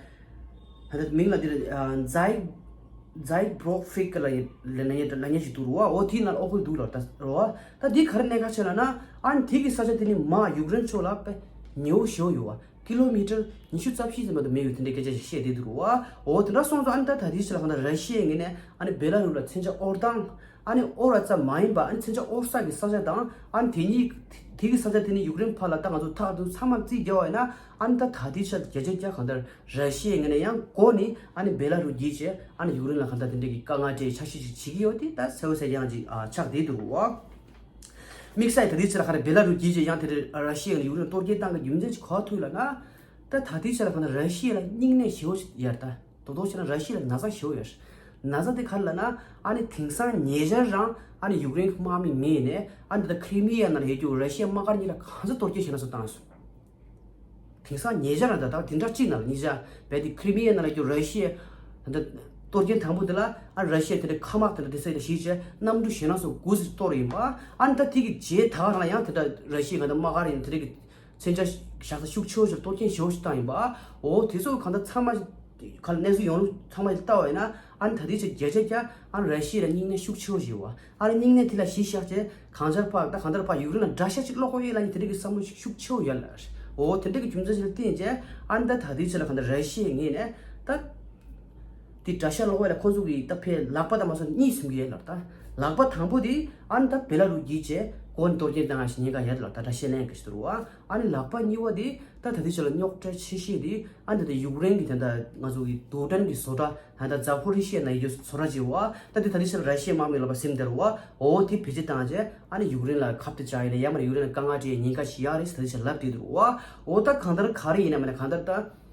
ད་ལྟ་མིང་ལ་འདིར་ཨ་ཛའི་ཛའི་བྷྲོག་ཧྥིག་ལ་ལ་ལ་ཉེ་ལ་ཉེ་ཞིག་འདུག་རོ། འོ་དེའི་ནང་ལ་ཨོ་ཁུལ་འདུག་ལ་ད་རོ། ད་འདི་ག་རེ་གནད་འགག་ཆེ་ལབ་ན། ཨ་ནི་དེ་གི་ས་ཆ་དེ་ནི་མ་ཡུཀ་རེན་ཕྱོགས་ལ་དཔེ་ཉེ་བོ་ཞེ་པོ་ཡོད་བ། ཀི་ལོ་མི་ཊར་ཉི་ཤུ་རྩ་བཞི་ཙམ་མ་གཏོགས་མེད་ཡོད་དེ་འདྲའི་སྐད་ཆ་ཞིག་བཤད་བསྡད་འདུག་རོ། འོ་དེ་འདྲ་སོང་ཙང་ཨ་ནི་ད་ད་ལྟའི་ཆ་ལ་གང་ལྟར་ར་ཤི་ཡའི་ངོས་ནས་ཨ་ནི་བེ་ལ་རུ་ལ་མཚོན་ཆ་དབོར་སྟངས། ཨ་ནི་དབོར་བ་ཙམ་མ་ཡིན་པ་ཨ་ནི་མཚོན་ཆ་དབོར་ས་གི་ས་ཆ་དང་ཨ་ནི་དེ་གཉིས་དེ་གི་ས་ཆ་དེ་ནི་ཡུཀ་རེན་ཕར་ལ་ད་ང་ཚོ་ཐག་དུ་ཚང་མ་རྩིས་རྒྱག་པ་ཡིན་ན། ཨ་ནི་ད་ད་ལྟའི་ཆར་བརྒྱ་ཆ་བརྒྱ་གང་ལྟར་ར་ཤི་ཡའི་ངོས་ནས་ཡང་སྒོ་ནས་ཨ་ནི་བེ་ལ་རུ་བརྒྱུད་བྱས་ཨ་ནི་ཡུཀ་རེན་ལ་གང་ལྟར་དེ་འདྲའི་གི་དཀའ་ངལ་སྤྲད་འཆར་གཞི་ཅིག་བྱེད་ཀྱི་ཡོད་དེ་ད་གསལ་པོ་གསལ་རྐྱང་ཅིག་ཨ་ཆགས་བསྡད་འདུག་རོ། དམིགས་བསལ་ད་ལྟའི་ཆར་ག་རེ་བེ་ལ་རུ་བརྒྱུད་བྱས་ཡང་དེ་འདྲའི་ར་ཤི་ཡའི་ངོས་ནས་ཡུཀ་རེན་གཏོར་སྐྱོན་བཏང་གི་རྒྱུ་མཚན་ཅིག་ག་པར་ཐུག་ལབ་ན། ད་ད་ལྟའི་ཆར་གང་ལྟར་ར་ཤི་ཡ་ལ་སྙིང་ནད་ཞེ་པོ་ཡོད་རེད་ད། དོ་དོ་བྱས་ན་ར་ཤི་ཡ་ལ་ན་ཚ་ཞེ་པོ་ཡོད། ན་ཚ་དེ་ག་རེ་ལབ་ན། ཨ་ནི་དེང་སང་ཉེ་ཆར་རང་ཨ་ནི་ཡུཀ་རེན་གྱི་དམག་མི་ངོས་ནས་ཨ་ནི་ད་ཁི་རི་མི་ཡ་ནང་ལ་ཡོད་རྒྱུ་ར་ཤི་ཡའི་དམག་སྒར་གཉིས་ལ་གང་ཚ་གཏོར་སྐྱོན་བྱས་ན་སོ་བཏང་སོང་། དེང་སང་ཉེ་ཆར་རང་ད་ད་དེ་འདྲ་གཅིག་ནང་ལ་ཉེ་ཆར་བས་དེ་ཁི་རི་མི་ཡ་ནང་ལ་ཡོད་རྒྱུ་ར་ཤི་ཡའི་ད་གཏོར་སྐྱོན་དང་པོ་དེ་ལ་ཨ་ར་ཤི་ཡ་དེ་འདྲ་མཁའ་དམག་དེ་འདྲ་དེ་ཚོ་ལ་གཞིས་བྱས་གནམ་གྲུ་ཞེ་ན་སོ་དགུ་ཙམ་གཏོར་ཡིན་པ། ཨ་ནི་ད་དེ་གི་རྗེས་ད་ག་རང་ལ་ཡང་དེ་འདྲ་ར་ཤི་ཡའི་གང་ལྟར་དམག་སྒར་ཡིན་དེ་འདྲ་གི་མཚོན་ཆ་བཞག་ས་ཤུགས་ཆེ་བོ་ཞིག་གཏོར་སྐྱོན་ཞེ་པོ་ཞིག་བཏང་ཡིན་པ། འོ་དེ་ཚོ་གང་ལྟར་ཚང་མ་ག་ལ་གནས་ཚུལ་ཡོང་ལུགས་ཚང་མ་ཞིག་ལྟ་བ་ཡིན་ན། ཨ་ནི་ད་ལྟའི་ཆར་བརྒྱ་ཆ་བརྒྱ་ཨ་ནི་ར་ཤི་ཡ་ལ་སྙིང་ནད་ཤུགས་ཆེ་བོ་ཞིག་ཡོད་པ། ཨ་ནི་སྙིང་ནད་དེ་ལ་གཞི་བཞག་བྱས་གང་ལྟར་ཕར་ད་གང་ལྟར་ཕར་ཡུཀ་རེན་ལ་དགྲ་ཤ་ཅིག་སློག་དགོས་ཡོད་ལབ་མཁན་དེ་འདྲ་གི་བསམ་བློ་ཞིག་ཤུགས་ཆེ་བོ་ཡོད་ལ། འོ་དེ་འདྲ་གི་རྒྱུ་མཚན་ཞིག་ལ་བརྟེན་བྱས་ཨ་ནི་ད་ད་ལྟའི་ཆར་ལ་གང་ལྟར་ར་ཤི་ཡའི་ངོས་ནས་ད། དེ་དགྲ་ཤ་སློག་པ་ལ་ཁོ་ཚོ་གིས་ད་ཕར་ལག་པ་དང་མ་སོང་གཉིས་ཟིན་གྱི་ཡོད་ལབ་ད། ལག་པ་དང་པོ་དེ་ཨ་ནི་ད་བེ་ལ་རུ་བརྒྱུད་བྱས་སྒོ་ནས་གཏོར་སྐྱོན་བཏང་ཡ་ཞིག་ཉེན་ཁ་ཡོད་ལབ་ད། དགྲ་ཤ་ལེན་གི་ཞིག་འདུག་རོ། ཨ་ནི་ལག་པ་གཉིས་པ་དེ་ད་ད་ལྟའི་ཆར་ལ་རྙོག་དྲ་ཆེ་ཤོས་དེ་ཨ་ནི་ད་ཡུཀ་རེན་གི་ད་ད་ང་ཚོ་གི་རྡུལ་ཕྲན་གི་བཟོ་གྲྭ་ད་ད་ཛ་པོ་རི་ཤི་ཡ་ན་ཡོད་རྒྱུ་བཟོ་གྲྭ་ཅིག་ཡོད་པ། ད་དེ་ད་ལྟའི་ཆར་ར་ཤི་ཡའི་དམག་མི་ལ་ཕར་ཟིན་བསྡད་རོ། འོ་དེ་བེད་སྤྱོད་བཏང་བྱས་ཨ་ནི་ཡུཀ་རེན་ལ་ཁ་གཏད་བཅག་ཡ་ལ་ཡ་མར་ཡུཀ་རེན་ལ་དཀའ་ངལ་སྤྲད་ཉེན་ཁ་ཞིག་ཡོད་རེད་ཟེར་ད་ལྟའི་ཆར་ལབ་བསྡད་འདུག་རོ། འོ་ད་གང་ལྟར་ག་རེ་ཡིན་ན་མིན་ན་གང་ལྟར་ད།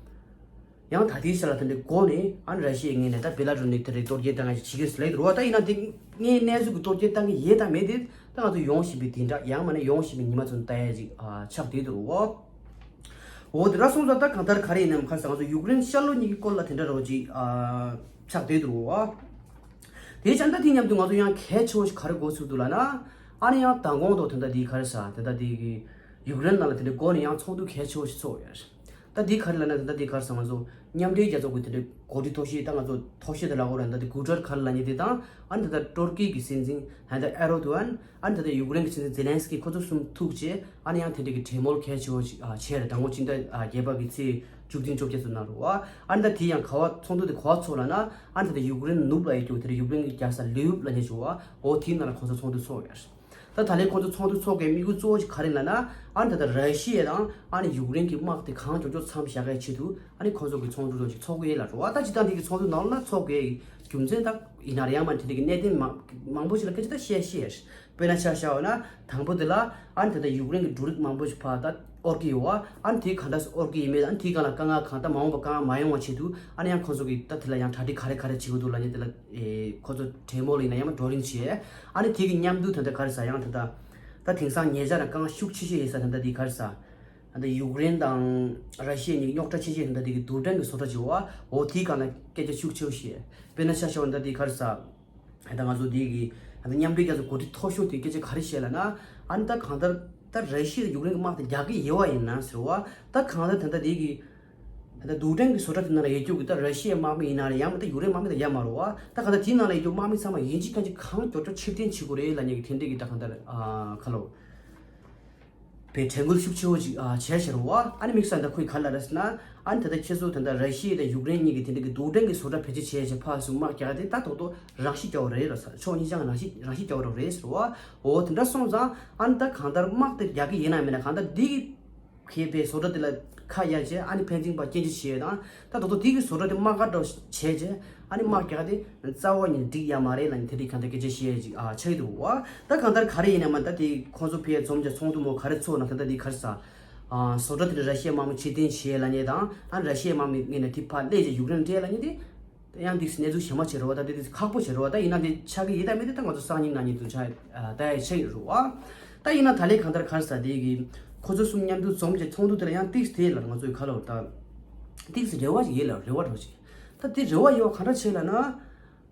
ཡང་ད་ལྟའི་ཆ་ལ་དེ་འདྲའི་སྒོ་ནས་ཨ་ནི་ར་ཤི་ཡའི་ངོས་ནས་ད་བེ་ལ་རུ་ནས་དེ་འདྲའི་གཏོར་སྐྱོན་བཏང་ཡ་ཞིག་བྱེད་ཀྱི་ཡོད་ཟེར་ལབ་ཡོད་རེད་བ། ད་ཡིན་ན་དེ་ངས་གནས་ཚུལ་གྱི་གཏོར་སྐྱོན་བཏང་གི་ཡོད་དང་མེད་དེ་ད་ང་ཚོ་ཡོང་བཞིན་པའི་དེ་འདྲ་ཡང་མིན་ན་ཡོང་བཞིན་པའི་ཉི་མ་ཚོ་ལྟ་ཡ་ཅིག་ཨ་ཆགས་བསྡད་འདུག་རོ། འོ་དེ་འདྲ་སོང་ཙང་ད་གང་ལྟར་ག་རེ་ཡིན་ནམ་ཁ་སང་ང་ཚོ་ཡུཀ་རེན་ཤར་ལྷོ་གཉིས་ཀྱི་སྐོར་ལ་དེ་འདྲ་རོ་ཅིག་ཨ་ཆགས་བསྡད་འདུག་རོ། དེ་ཙང་ད་དེ་མཉམ་དུ་ང་ཚོ་ཡང་གལ་ཆེ་བོ་ཞིག་ག་རེ་གོ་ཚུགས་འདུག་ལབ་ན། ཨ་ནི་ཡང་མདང་དགོང་ཐོག་དེ་འདྲ་དེ་ག་རེ་ཟ་དེ་འདྲ་དེ་གི་ཡུཀ་རེན་ནང་ལ་དེ་འདྲའི་སྒོ་ནས་ཡང་ཚོགས་འདུ་གལ་ཆེ་བོ་ཞིག་ཚོགས་ཡོད་རེད། ད་འདི་ག་རེ་ལབ་ན་ད་ལྟ་འདི་ག་རེ་ཟེར་ང་ཚོ་མཉམ་འབྲེལ་རྒྱལ་ཚོགས་ཀྱི་དེ་འདྲའི་འགོ་ཁྲིད་མཐོ་ཤོས་ད་ང་ཚོ་མཐོ་ཤོས་དེ་ལབ་དགོས་རེད། ད་ལྟ་གུ་ཊར་ག་རེ་ལབ་མཁན་དེ་དང་ཨ་ནི་ད་ལྟ་ཏུར་ཀི་གི་སྲིད་འཛིན་ད་ལྟ་ཨེར་ཌོ་གྷན་ཨ་ནི་ད་ལྟ་ཡུཀ་རེན་གྱི་སྲིད་འཛིན་ཛེ་ལན་སི་ཀི་ཁོ་ཚོ་གསུམ་ཐུག་བྱས་ཨ་ནི་ཡང་དེ་འདྲའི་གི་གྲོས་མོལ་གལ་ཆེ་བོ་ཞིག་ཨ་བྱས་རེད། དང་པོ་སྤྱི་ཟླ་ཨ་བརྒྱད་པ་གི་ཚེས་བཅུ་བདུན་བཅོ་བརྒྱད་ཚོ་ནང་རུ་བ། ཨ་ནི་ད་དེ་ཡང་ག་བ་ཚོགས་འདུ་དེ་ག་བ་ཚོགས་ལབ་ན་ཨ་ནི་ད་ལྟ་ཡུཀ་རེན་ནུབ་ལ་ཡོད་རྒྱུ་དེ་ཡུཀ་རེན་གྱི་རྒྱལ་ས་ལི་ཝིབ་ལབ་མཁན་ཞིག་བ། འོ་དེའི་ནང་ལ་ཁོ་ཚོ་ཚོགས་འདུ་ཚོགས་ཡོད་རེད། ད་ད་ལན་ཁོ་ཚོ་ཚོགས་འདུ་ཚོགས་པའི་དམིགས་ཡུལ་གཙོ་བོ་ཞིག་ག་རེ་ལབ་ན། ཨ་ནི་ད་ལྟ་ར་ཤི་ཡ་དང་ཨ་ནི་ཡུཀ་རེན་གྱི་དམག་དེ་གང་མགྱོགས་མགྱོགས་མཚམས་བཞག་ཡའི་ཆེད་དུ་ཨ་ནི་ཁོ་ཚོ་གི་ཚོགས་འདུ་རོ་ཞིག་ཚོགས་ཀྱི་ཡོད་ལབ་རེད་བ། ད་སྤྱིར་བཏང་དེ་གི་ཚོགས་འདུ་ནང་ལ་ཚོགས་དགོས་རྒྱུ་མཚན་ད་ཡིན་ན་རེད། ཡང་མ་དེ་འདྲ་གི་གནད་དོན་མང་མང་པོ་ཞིག་ལ་སྐད་ཆ་ད་བཤད་ཤེས་ཡ་རེད། དཔེར་ན་ཆ་བཞག་པ་ན་དང་པོ་དེ་ལ་ཨ་ནི་ད་ལྟ་ཡུཀ་རེན་གྱི་འབྲུ་རིགས་མང་པོ་ཞིག་ཕར་ད་དབོར་གྱི་ཡོད་བ། ཨ་ནི་དེ་གང་འདྲ་སེ་དབོར་གྱི་ཡིན་མིན་ཨ་ནི་དེ་གང་ལ་དཀའ་ངལ་གང་ད་མ་འོངས་པ་དཀའ་ངལ་མ་ཡོང་བ་ཆེད་དུ་ཨ་ནི་ཡང་ཁོ་ཚོ་གི་ད་དེ་ལ་ཡང་གྲ་སྒྲིག་ག་རེ་ག་རེ་བྱེད་དགོས་འདུག་ལབ་མཁན་དེ་ལ་ཨེ་ཁོ་ཚོ་གྲོས་མོལ་ཡིན་ན་ཡང་མ་བགྲོ་གླེང་བྱས། ཨ་ནི་དེ་གི་མཉམ་དུ་ད་ལྟ་ག་རེ་ཟེར་ཡང་ད་ལྟ་ད་དེང་སང་ཉེ་ཆར་ལ་དཀའ་ངལ་ཤུགས་ཆེ་ཤོས་ཡིན་ས་ད་ལྟ་དེ་ག་རེ་ཟེར། ད་ལྟ་ཡུཀ་རེན་དང་ར་ཤི་ཡ་གཉིས་རྙོག་དྲ་ཆེ་ཤོས་ད་ལྟ་དེ་གི་རྡུལ་ཕྲན་གྱི་བཟོ་གྲྭ་ཅིག་ཡོད་བ། འོ་དེའི་སྒང་ལ་སྐད་ཆ་ཤུགས་ཆེ་བོ་བཤད། དཔེར་ན་ཆ་བཞག་པ་ན་ད་དེ་ག་རེ་ཟེར། ད་ང་ཚོ་འདི་གི་ད་མཉམ་འབྲེལ་རྒྱལ་ཚོགས་འགོ་ཁྲིད་མཐོ་ཤོས་དེ་སྐད་ཆ་ག་རེ་བཤད་ལབ་ན། ཨ་ནི་ད་གང་ལྟར་ད་ར་ཤི་ཡ་དང་ཡུཀ་རེན་གྱི་དམག་དེ་རྒྱག་གི་ཡོད་པ་ཡིན་ན་ཟེར་བ། ད་གང་ལྟར་ད་ལྟ་འདི་གི་ད་ལྟ་རྡུལ་ཕྲན་གྱི་བཟོ་གྲྭ་དེ་ནང་ལ་ཡོད་རྒྱུ་གི་ད་ར་ཤི་ཡའི་དམག་མི་ཡིན་ན་རེད། ཡང་མིན་ད་ཡུཀ་རེན་དམག་མི་ད་ཡོད་མ་རེད་བ། ད་གང་ལྟར་དེའི་ནང་ལ་ཡོད་རྒྱུ་དམག་མི་ཚང་མ་ཡིན་གཅིག་མིན་གཅིག་གང་མགྱོགས་མགྱོགས་ཕྱིར་འཐེན་བྱེད་དགོས་རེད་ལབ་མཁན་གྱི་དེ་འདྲས་ཀྱི་ད་གང་ལྟར་ཨ་ཁ་ལོ། པའི་དྲན་སྐུལ་ཤུགས་ཆེ་བོ་ཅིག་ཨ་བྱས་ཤར་བ། ཨ་ནི་དམིགས་བསལ་ད་ཁོས་ག་རེ་ལབ་རེད་ཟེར་ན། ཨ་ནི་ད་ལྟ་ཁྱེད་ཚོ་ད་ལྟ་ར་ཤི་ཡ་དང་ཡུཀ་རེན་གཉིས་ཀྱི་དེ་འདྲ་གི་རྡུལ་ཕྲན་གྱི་བཟོ་གྲྭ་བེད་སྤྱོད་བྱས་བྱས་ཕར་ཚུར་དམག་རྒྱག་དེ་ད་ཏོག་ཏོག་རང་ཤི་རྒྱག་པ་རེད་ལབ་ས། ཕྱོགས་གཉིས་ཀྱང་རང་ཤི་རང་ཤི་རྒྱག་པ་རེད་ཟེར་བ། འོ་དེ་འདྲ་སོང་ཙང་ཨ་ནི་ད་གང་ལྟར་དམག་དེ་རྒྱག་གི་ཡིན་ན་མིན་ན་གང་ལྟར་འདི་གི་ཁེ་པའི་བཟོ་གྲྭ་དེ་ལ་ཁ་གཡར་བྱས་ཨ་ནི་ཕན་ཚུན་བར་སྐྱོན་བརྗོད་བྱས་དང་ད་ཏོག་ཏོག་དེ་གི་བཟོ་གྲྭ་དེ་དམག་སྒར་འདྲ་བྱས་བྱས། ཨ་ནི་དམག་རྒྱག་དེ་རྩ་བ་ཉིད་འགྲིག་ཡ་མ་རེད་ལབ་ནས་དེ་འདྲའི་གང་ལྟར་སྐད་ཆ་བཤད་ཡ་ཅིག་ཨ་ཆགས་ཀྱི་འདུག་བ། ད་གང་ལྟར་ག་རེ་ཡིན་ན་མ་ད་དེ་ཁོང་ཚོ་ཕར་འཛོམས་ཀྱི་ཚོགས་འདུ་མོ་ག་རེ་ཚོགས་ན་ད་ལྟ་དེ་ག་རེ་ཟ། ཨ་བཟོ་གྲྭ་དེ་ནི་ར་ཤི་ཡའི་དམག་མི་ཕྱིར་འཐེན་བྱས་ལབ་མཁན་དང་། ཨ་ར་ཤི་ཡའི་དམག་མི་ངོས་ནས་དེ་ཕར་སླེབས་བྱས་ཡུཀ་རེན་སྤྲད་ལབ་མཁན་དེ། ད་ཡང་འདི་གནས་ཚུལ་ཞན་མ་བྱེད་རོགས། ད་འདི་འདི་ཁག་པོ་བྱེད་རོགས། ད་ཡིན་ན་འདི་ཆགས་ཀྱི་ཡིན་ད་མིན་འདི་ད་ང་ཚོ་སང་ཉིན་གནངས་ཉིན་དུ་ཆ་ད་ཡ་ཆགས་ཡོད་རོགས། ད་ཡིན་ན་ད་ལས་གང་ལྟར་ག་རེ་ཟེར་དེ་གི་ཁོ་ཚོ་གསུམ་མཉམ་དུ་འཛོམས་བྱས་ཚོགས་འདུ་དེ་ལ་ཡང་ཏིག་དེ་ལ་ང་ཚོའི་ཁ་ལོ་ད་ཏིག་རེ་བ་ཞིག་ཡིན་ལ་རེ་བ་རོགས་ཞིག། ད་འདི་རེ་བ་ཡོད་ག་འདྲ་བྱེད་ལབ་ན།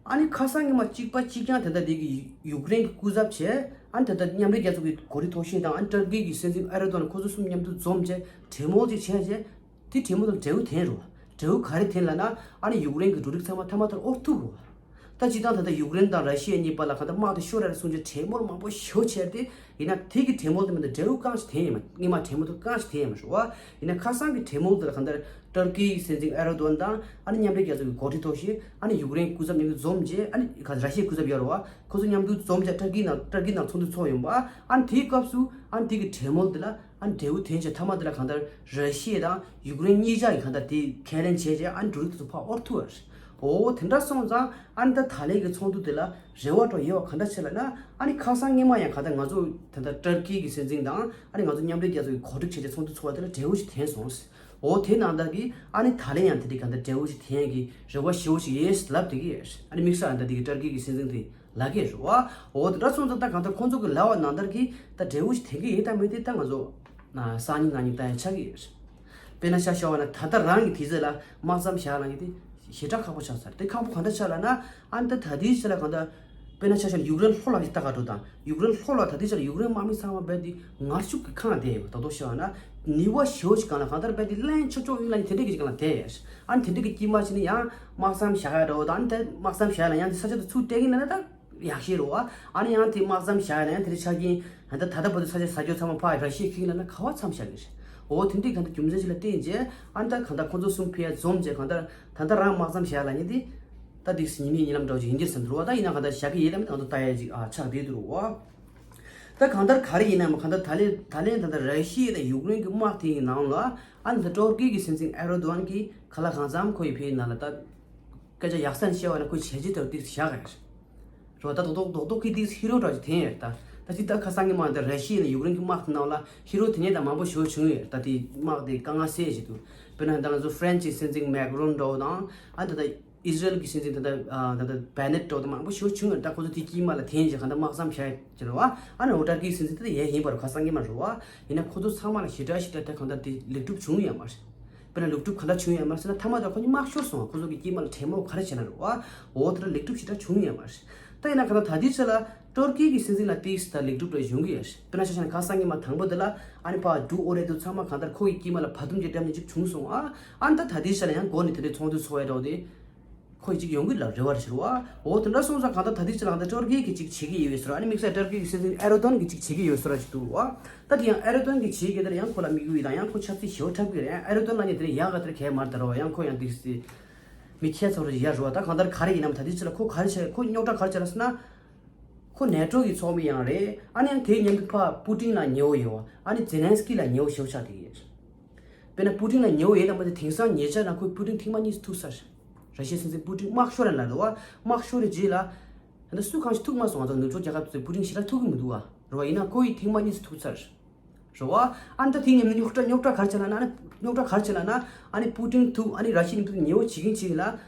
ཨ་ནི་ཁ་སང་ཉི་མ་གཅིག་པ་གཅིག་རྐྱང་དེ་ད་འདི་གི་ཡུཀ་རེན་གི་སྐུ་ཚབ་བྱས། ཨ་ནི་དེ་ད་མཉམ་འབྲེལ་རྒྱལ་ཚོགས་ཀྱི་འགོ་ཁྲིད་མཐོ་ཤོས་དང་། ཨ་ནི་ཏུར་ཀི་གི་སྲིད་འཛིན་ཨེར་རྡོ་ཨན་ཁོ་ཚོ་གསུམ་མཉམ་དུ་འཛོམས་བྱས་གྲོས་མོལ་ཅིག་བྱས་བྱས། དེ་གྲོས་མོལ་དང་འབྲས་བུ་ཐོན་རོ། འབྲས་བུ་ག་རེ་ཐོན་ལབ་ན། ཨ་ནི་ཡུཀ་རེན་གྱི་འབྲུ་རིགས་ཚང་མ་ཐ་མ་ལྟར་དབོར་ཐུབ་རོ། ད་སྤྱིར་བཏང་ད་ལྟ་ཡུཀ་རེན་དང་ར་ཤི་ཡ་གཉིས་བར་ལ་གང་ལྟར་དམག་དེ་ཤོར་ར་གསུངས་བྱས་གྲོས་མོལ་མང་པོ་ཞེ་པོ་བྱས་ཏེ། ཡིན་ན་དེ་གི་གྲོས་མོལ་དེ་མ་གཏོགས་འབྲས་བུ་གང་ཞིག་ཐོན་ཡོད་མ། སྔོན་མ་གྲོས་མོལ་དེ་གང་ཞིག་ཐོན་ཡོད་མ་རེད་བ། ཡིན་ན་ཁ་སང་གི་གྲོས་མོལ་དེ་ལ་གང་ལྟར་ཏུར་ཀི་གི་སྲིད་འཛིན་ཨེར་རྡོ་ཨན་དང་། ཨ་ནི་མཉམ་འབྲེལ་རྒྱལ་ཚོགས་ཀྱི་འགོ་ཁྲིད་མཐོ་ཤོས། ཨ་ནི་ཡུཀ་རེན་སྐུ་ཚབ་མཉམ་དུ་འཛོམས་བྱས། ཨ་ནི་ག་ར་ཤི་ཡའི་སྐུ་ཚབ་ཡོད་རེད་བ། ཁོ་ཚོ་མཉམ་དུ་འཛོམས་བྱས་ཏུར་ཀི་ནང་ཏུར་ཀི་ནང་ཚོགས་འདུ་ཚོགས་ཡོང་བ། ཨ་ནི་དེའི་སྐབས་སུ་ཨ་ནི་དེ་གི་གྲོས་མོལ་དེ་ལ། ཨ་ནི་འབྲས་བུ་ཐོན་བྱས་ཐ་མ་དེ་ལ་གང་ལྟར་ར་ཤི་ཡ་དང་ཡུཀ་རེན་གཉིས་ཆ་གི་གང་ལྟར་དེ་ཁས་ལེན་བྱས་བྱས། ཨ་ནི་འབྲུ་རིགས་དེ་ཚོ་ཕར་དབོར་ཐུབ་པ་རེད། འོ་དེ་འདྲ་སོང་ཙང་ཨ་ནི་ད་ད་ལན་གྱི་ཚོགས་འདུ་དེ་ལ་རེ་བ་འདྲ་ཡོད་པ་ག་འདྲ་བྱེད་ལབ་ན། ཨ་ནི་ཁ་སང་སྔོན་མ་ཡང་གང་ལྟར་ང་ཚོ་ད་ལྟ་ཏུར་ཀི་གི་སྲིད་འཛིན་དང་། ཨ་ནི་ང་ཚོ་མཉམ་འབྲེལ་རྒྱལ་ཚོགས་ཀྱི་གོ་སྒྲིག་བྱས་བྱས་ཚོགས་འདུ་ཚོགས་པ་དེ་ལ་འབྲས་བུ་ཞིག་ཐོན་སོང་། འོ་དེ་ནང་ལྟར་གྱི་ཨ་ནི་ད་ལན་ཡང་དེ་འདྲའི་གང་ལྟར་འབྲས་བུ་ཞིག་ཐོན་གྱི་རེ་བ་ཞེ་པོ་ཞིག་ཡོད་ལབ་དེ་གི། ཨ་ནི་དམིགས་བསལ་ཨ་ནི་ད་དེ་གི་ཏུར་ཀི་གི་སྲིད་འཛིན་དེ་ལབ་ཀྱི་རེད་བ། འོ་དེ་འདྲ་སོང་ཙང་ད་གང་ལྟར་ཁོང་ཚོ་གི་ལབ་པ་ནང་ལྟར་གྱི་ད་འབྲས་བུ་ཞིག་ཐོན་གྱི་ཡོད་ད་མེད་དེ་ད་ང་ཚོ་ན་སང་ཉིན་གནངས་ཉིན་ལྟ་ཡ་ཆགས་ཀྱི་ཡོད། དཔེར་ན་ཆ་བཞག་པ་ན་ད་ལྟ་རང་གི་དུས་ཚོད་ལ་དམག་མཚམས་བཞག་ལབ་ཀྱི་དེ་ཞེ་དྲག་ཁག་པོ་ཆགས་ཚར། དེ་ཁག་པོ་ག་འདྲ་ཆགས་ལབ་ན། ཨ་ནི་ད་ད་དུས་ཚོད་ལ་གང་ལྟར་དཔེར་ན་ཆ་བཞག་ན་ཡུཀ་རེན་ལྷོ་ལ་ཞིག་ལྟ་ག་འགྲོ་དང་། ཡུཀ་རེན་ལྷོ་ལ་ད་ལྟའི་ཆར་ཡུཀ་རེན་དམག་མི་ཚང་མ་རྦད་དེ་ངར་ཤུགས་ཀྱི་ཁ་ལ་བསྡད་ཡོད། ད་དུང་བཤད་པ་ན་ནུས་པ་ཞེ་པོ་ཞིག་སྒང་ལ་གང་ལྟར་རྦད་དེ་བརླན་ཆོག་ཆོག་ཡིན་ལབ་ནས་དེ་འདྲས་ཀྱི་ཅིག་སྒང་ལ་བསྡད་ཡོད། ཨ་ནི་དེ་འདྲས་ཀྱི་དཀྱིལ་མ་ཞིག་ནས་ཡང་དམག་མཚམས་བཞག་ཡ་འདྲ་བོ་དང་། ཨ་ནི་དེ་དམག་མཚམས་བཞག་ཡ་ལ་ཡང་དེ་ས་ཆ་དེ་ཚུར་སྤྲད་ཀྱི་ཡིན་ན་ད་ཡག་ཤོས་རེད་བ། ཨ་ནི་ཡང་དེ་དམག་མཚམས་བཞག་ཡ་ལ་ཡང་དེ་འདྲས་ཆགས་ཀྱི་ཡིན། ད་ལྟ་ད་ལྟ་བར་དུ་ས་ཆ་ཟ་རྒྱུ་ཚང་མ་ཕར་ར་ཤི་ཡས་ཁྱེར་ཡིན་ལབ་ན་ག་པར་མཚམས་བཞག་གི་རེད། འོ་དེ་འདྲས་གང་ལྟར་རྒྱུ་མཚན་ཞིག་ལ་བརྟེན་བྱས། ཨ་ནི་ད་གང་ལྟར་ཁོང་ཚོ་གསུམ་ཕར་འཛོམས་བྱས་གང་ལྟར་ད་ལྟ་རང་དམག་མཚམས་བཞག་ལབ་མཁན་དེ། ད་དེ་ཉི་མའི་གཉིད་ལམ་འདྲ་བོ་ཅིག་ཡིན་གྱི་རེད་བསམ་འདུག་བ། ད་ཡིན་ན་གང་ལྟར་བཞག་གི་ཡོད་དམ་མེད་ང་ཚོ་ལྟ་ཡ་ཅིག་ཨ་ཆགས་བསྡད་འདུག་བ། ད་གང་ལྟར་ག་རེ་ཡིན་ནའང་གང་ལྟར་ད་ལན་ད་ལན་ད་ལྟ་ར་ཤི་ཡ་དང་ཡུཀ་རེན་གྱི་དམག་དེ་ཡི་ནང་ལ། ཨ་ནི་ད་ཏུར་ཀི་གི་སྲིད་འཛིན་ཨེར་རྡོ་ཨན་གྱིས་ག་ལ་གང་འཚམ་ཁོ་ཡི་ཕའི་ནང་ལ་ད་སྐད་ཆ་ཡག་ས་ནས་བཤད་པ་ན་ཁོས་བྱས་རྗེས་ལྟར་ཏིག་བཞག་ག་རེད། རོ་ད་རྡོག་རྡོག་རྡོག་རྡོག་གི་ཏིག་ཧི་རོ་འདྲ་ཅིག་འཐེན་ཡོད་ད། ད་ཅི་ད་ཁ་སང་གི་མ་ད་ར་ཤི་ཡ་ནས་ཡུཀ་རེན་གྱི་དམག་དེ་ནང་ལ་ཧི་རོ་འཐེན་མཁན་ད་མང་པོ་ཞེ་པོ་བྱུང་ཡོད་ད། དེ་དམག་དེ་དཀའ་ངལ་སེལ་བྱེད་དུ། དཔེར་ན་ད་ང་ཚོ་ཧྥ་རན་སི་སྲིད་འཛིན་མེག་རོན་འདྲ་བོ་དང་། ཨ་ད་ད་ཨི་ཟི་རལ་གྱི་སྲིད་འཛིན་ད་ལྟ་ཨ་ད་ལྟ་བེ་ནེད་འདྲ་བོ་དང་མང་པོ་ཞེ་པོ་བྱུང་ཡོད། ད་ཁོ་ཚོ་དེ་དཀྱིལ་མ་ལ་འཐེན་བྱས་གང་ལྟར་དམག་མཚམས་བཞག་ཅེས་རེད་བ། ཨ་ནི་འོ་ཏུར་ཀི་སྲིད་འཛིན་དེ་ད་ཡས་ཡིན་པར་ཁ་སང་གི་མ་རེད་བ། ཡིན་ན་ཁོ་ཚོ་ཚང་མ་ལ་ཞེ་དྲག་ཞེ་དྲག་དེ་གང་ལྟར་དེ་ལེགས་གྲུབ་བྱུང་ཡོད་མ་རེད། དཔེར་ན་ལེགས་གྲུབ་གང་འདྲ་བྱུང་ཡོད་མ་རེད་ཟེར་ན། ཐ་མ་དེ་ཁོ་གཉིས་དམག་ཤོར་སོང་བ། ཁོ་ཚོ་གི་དཀྱིལ་མ་ལ་གྲོས་མོལ་ག་རེ་བྱས་ན་རེད་བ། འོ་དེ་ལ་ལེགས་གྲུབ་ཞེ་དྲག་བྱུང་ཡོད་མ་རེད། ད་ཡིན་ན་གང་ལྟར་ད་ལྟའི་ཆ་ལ་ཏུར་ཀི་གི་སྲིད་འཛིན་ལ་ཏིག་ད་ལེགས་གྲུབ་རེ་བྱུང་གི་ཡོད་རེད། དཔེར་ན་ཆ་བཞག་ན་ཁ་སང་གི་མ་དང་པོ་དེ་ལ་ཨ་ནི་ཕར་འབྲུག་ཨོ་རེད་དུ་ཚང་མ་གང་ལྟར་ཁོ་གི་དཀྱིལ་མ་ལ་བར་འདུམ་གྱི་འགྲམ་ནས་ཅིག་བྱུང་སོང་ཨ། ཨ་ནི་ད་ད་ལྟའི་ཆ་ལ་ཡང་འགོ་ནས་དེ་འདྲའི་ཚོགས་འདུ་ཚོགས་ཡ་འདྲ་བོ་དེ་ཁོ་ཡི་ཅིག་ཡོང་གི་ལ་རེ་བ་རེ་ཞུ་རེད་བ། འོ་དེ་འདྲ་སོང་ཙང་གང་ལྟར་ད་ལྟའི་ཆ་ལ་གང་ལྟར་ཏུར་ཀི་གི་ཅིག་བྱེད་ཀྱི་ཡོད་ཟེར་བ། ཨ་ནི་དམིགས་བསལ་ཏུར་ཀི་གི་སྲིད་འཛིན་ཨེར་རྡོ་ཨན་གི་ཅིག་བྱེད་ཀྱི་ཡོད་ཟེར་བ་ཅིག་འདུག་བ། ད་དེ་ཡང་ཨེར་རྡོ་ཨན་གྱིས་བྱེད་ཀྱི་དེར་ཡང་ཁོ་ལ་དམིགས་ཡུལ་དང་ཡང་ཁོ་ཆབ་སྲིད་ཞེ་པོ་འཁྲབ་ཀྱི་རེད། ཨེར་རྡོ་ཨན་ལ་ནི་དེར་ཡག་ག་དེར་གས་མར་དར་བ་ཡང་ཁོ་ཡང་ཏིག་སི་མི་ཁྱད་ཚོར་ཡར་རུ་བ། ད་གང་ལྟར་ག་རེ་ཡིན་ནམ། ད་དེ་ཕྱི་ལ་ཁོ་ག་རེ་བྱས། ཁོ་རྙོག་དྲ་ག་རེ་བྱས་ལ་ཟེར་ན། ཁོ་ནེ་ཊོ་གི་ཚོགས་མི་ཡང་རེད། ཨ་ནི་ཡང་དེའི་མཉམ་དུ་ཕ་པུ་ཏིན་ལ་ཉེ་བོ་ཡོད་བ། ཨ་ནི་ཛེ་ལན་སི་ཀི་ལ་ཉེ་བོ་ཞེ་པོ་ཆགས་བསྡད་ཀྱི་ཡོད། དཔེར་ན་པུ་ཏིན་ལ་ཉེ་བོ་ཡོད་དམ་པ་དེ་དེང་སང་ཉེ་ཆར་ན་ཁོས་པུ་ཏིན་ཐེངས་མ་གཉིས་སུ་ཐུག་ཚར། ར་ཤི་ཡའི་སྲིད་འཛིན་པུ་ཏིན་དམག་ཤོར་རན་ལ་རེད་བ། དམག་ཤོར་རེ་རྗེས་ལ། ད་ལྟ་སུ་གང་ཞིག་ཐུག་མ་སོང་། ང་ཚོ་ནུབ་ཕྱོགས་རྒྱལ་ཁབ་ཚོས་པུ་ཏིན་ཞེ་དྲག་ཐུག་གི་མི་འདུག་བ། རེད་བ། ཡིན་ན་ཁོ་ཡིས་ཐེངས་མ་གཉིས་སུ་ཐུག་ཚར། རེད་བ། ཨ་ནི་ད་དེ་ཉིན་རྙོག་དྲ་རྙོག་དྲ་ག་རེ་བྱས་ལབ་ན། ཨ་ནི་རྙོག་དྲ་ག་རེ་བྱས་ལབ་ན། ཨ་ནི་པུ་ཏིན་ཐུག་ཨ་ནི་ར་ཤི་ཡའི་ནུབ་ཕྱོགས་ཉེ་བོ་བྱེད་ཀྱིན་བྱེད་ཀྱིན་ལ།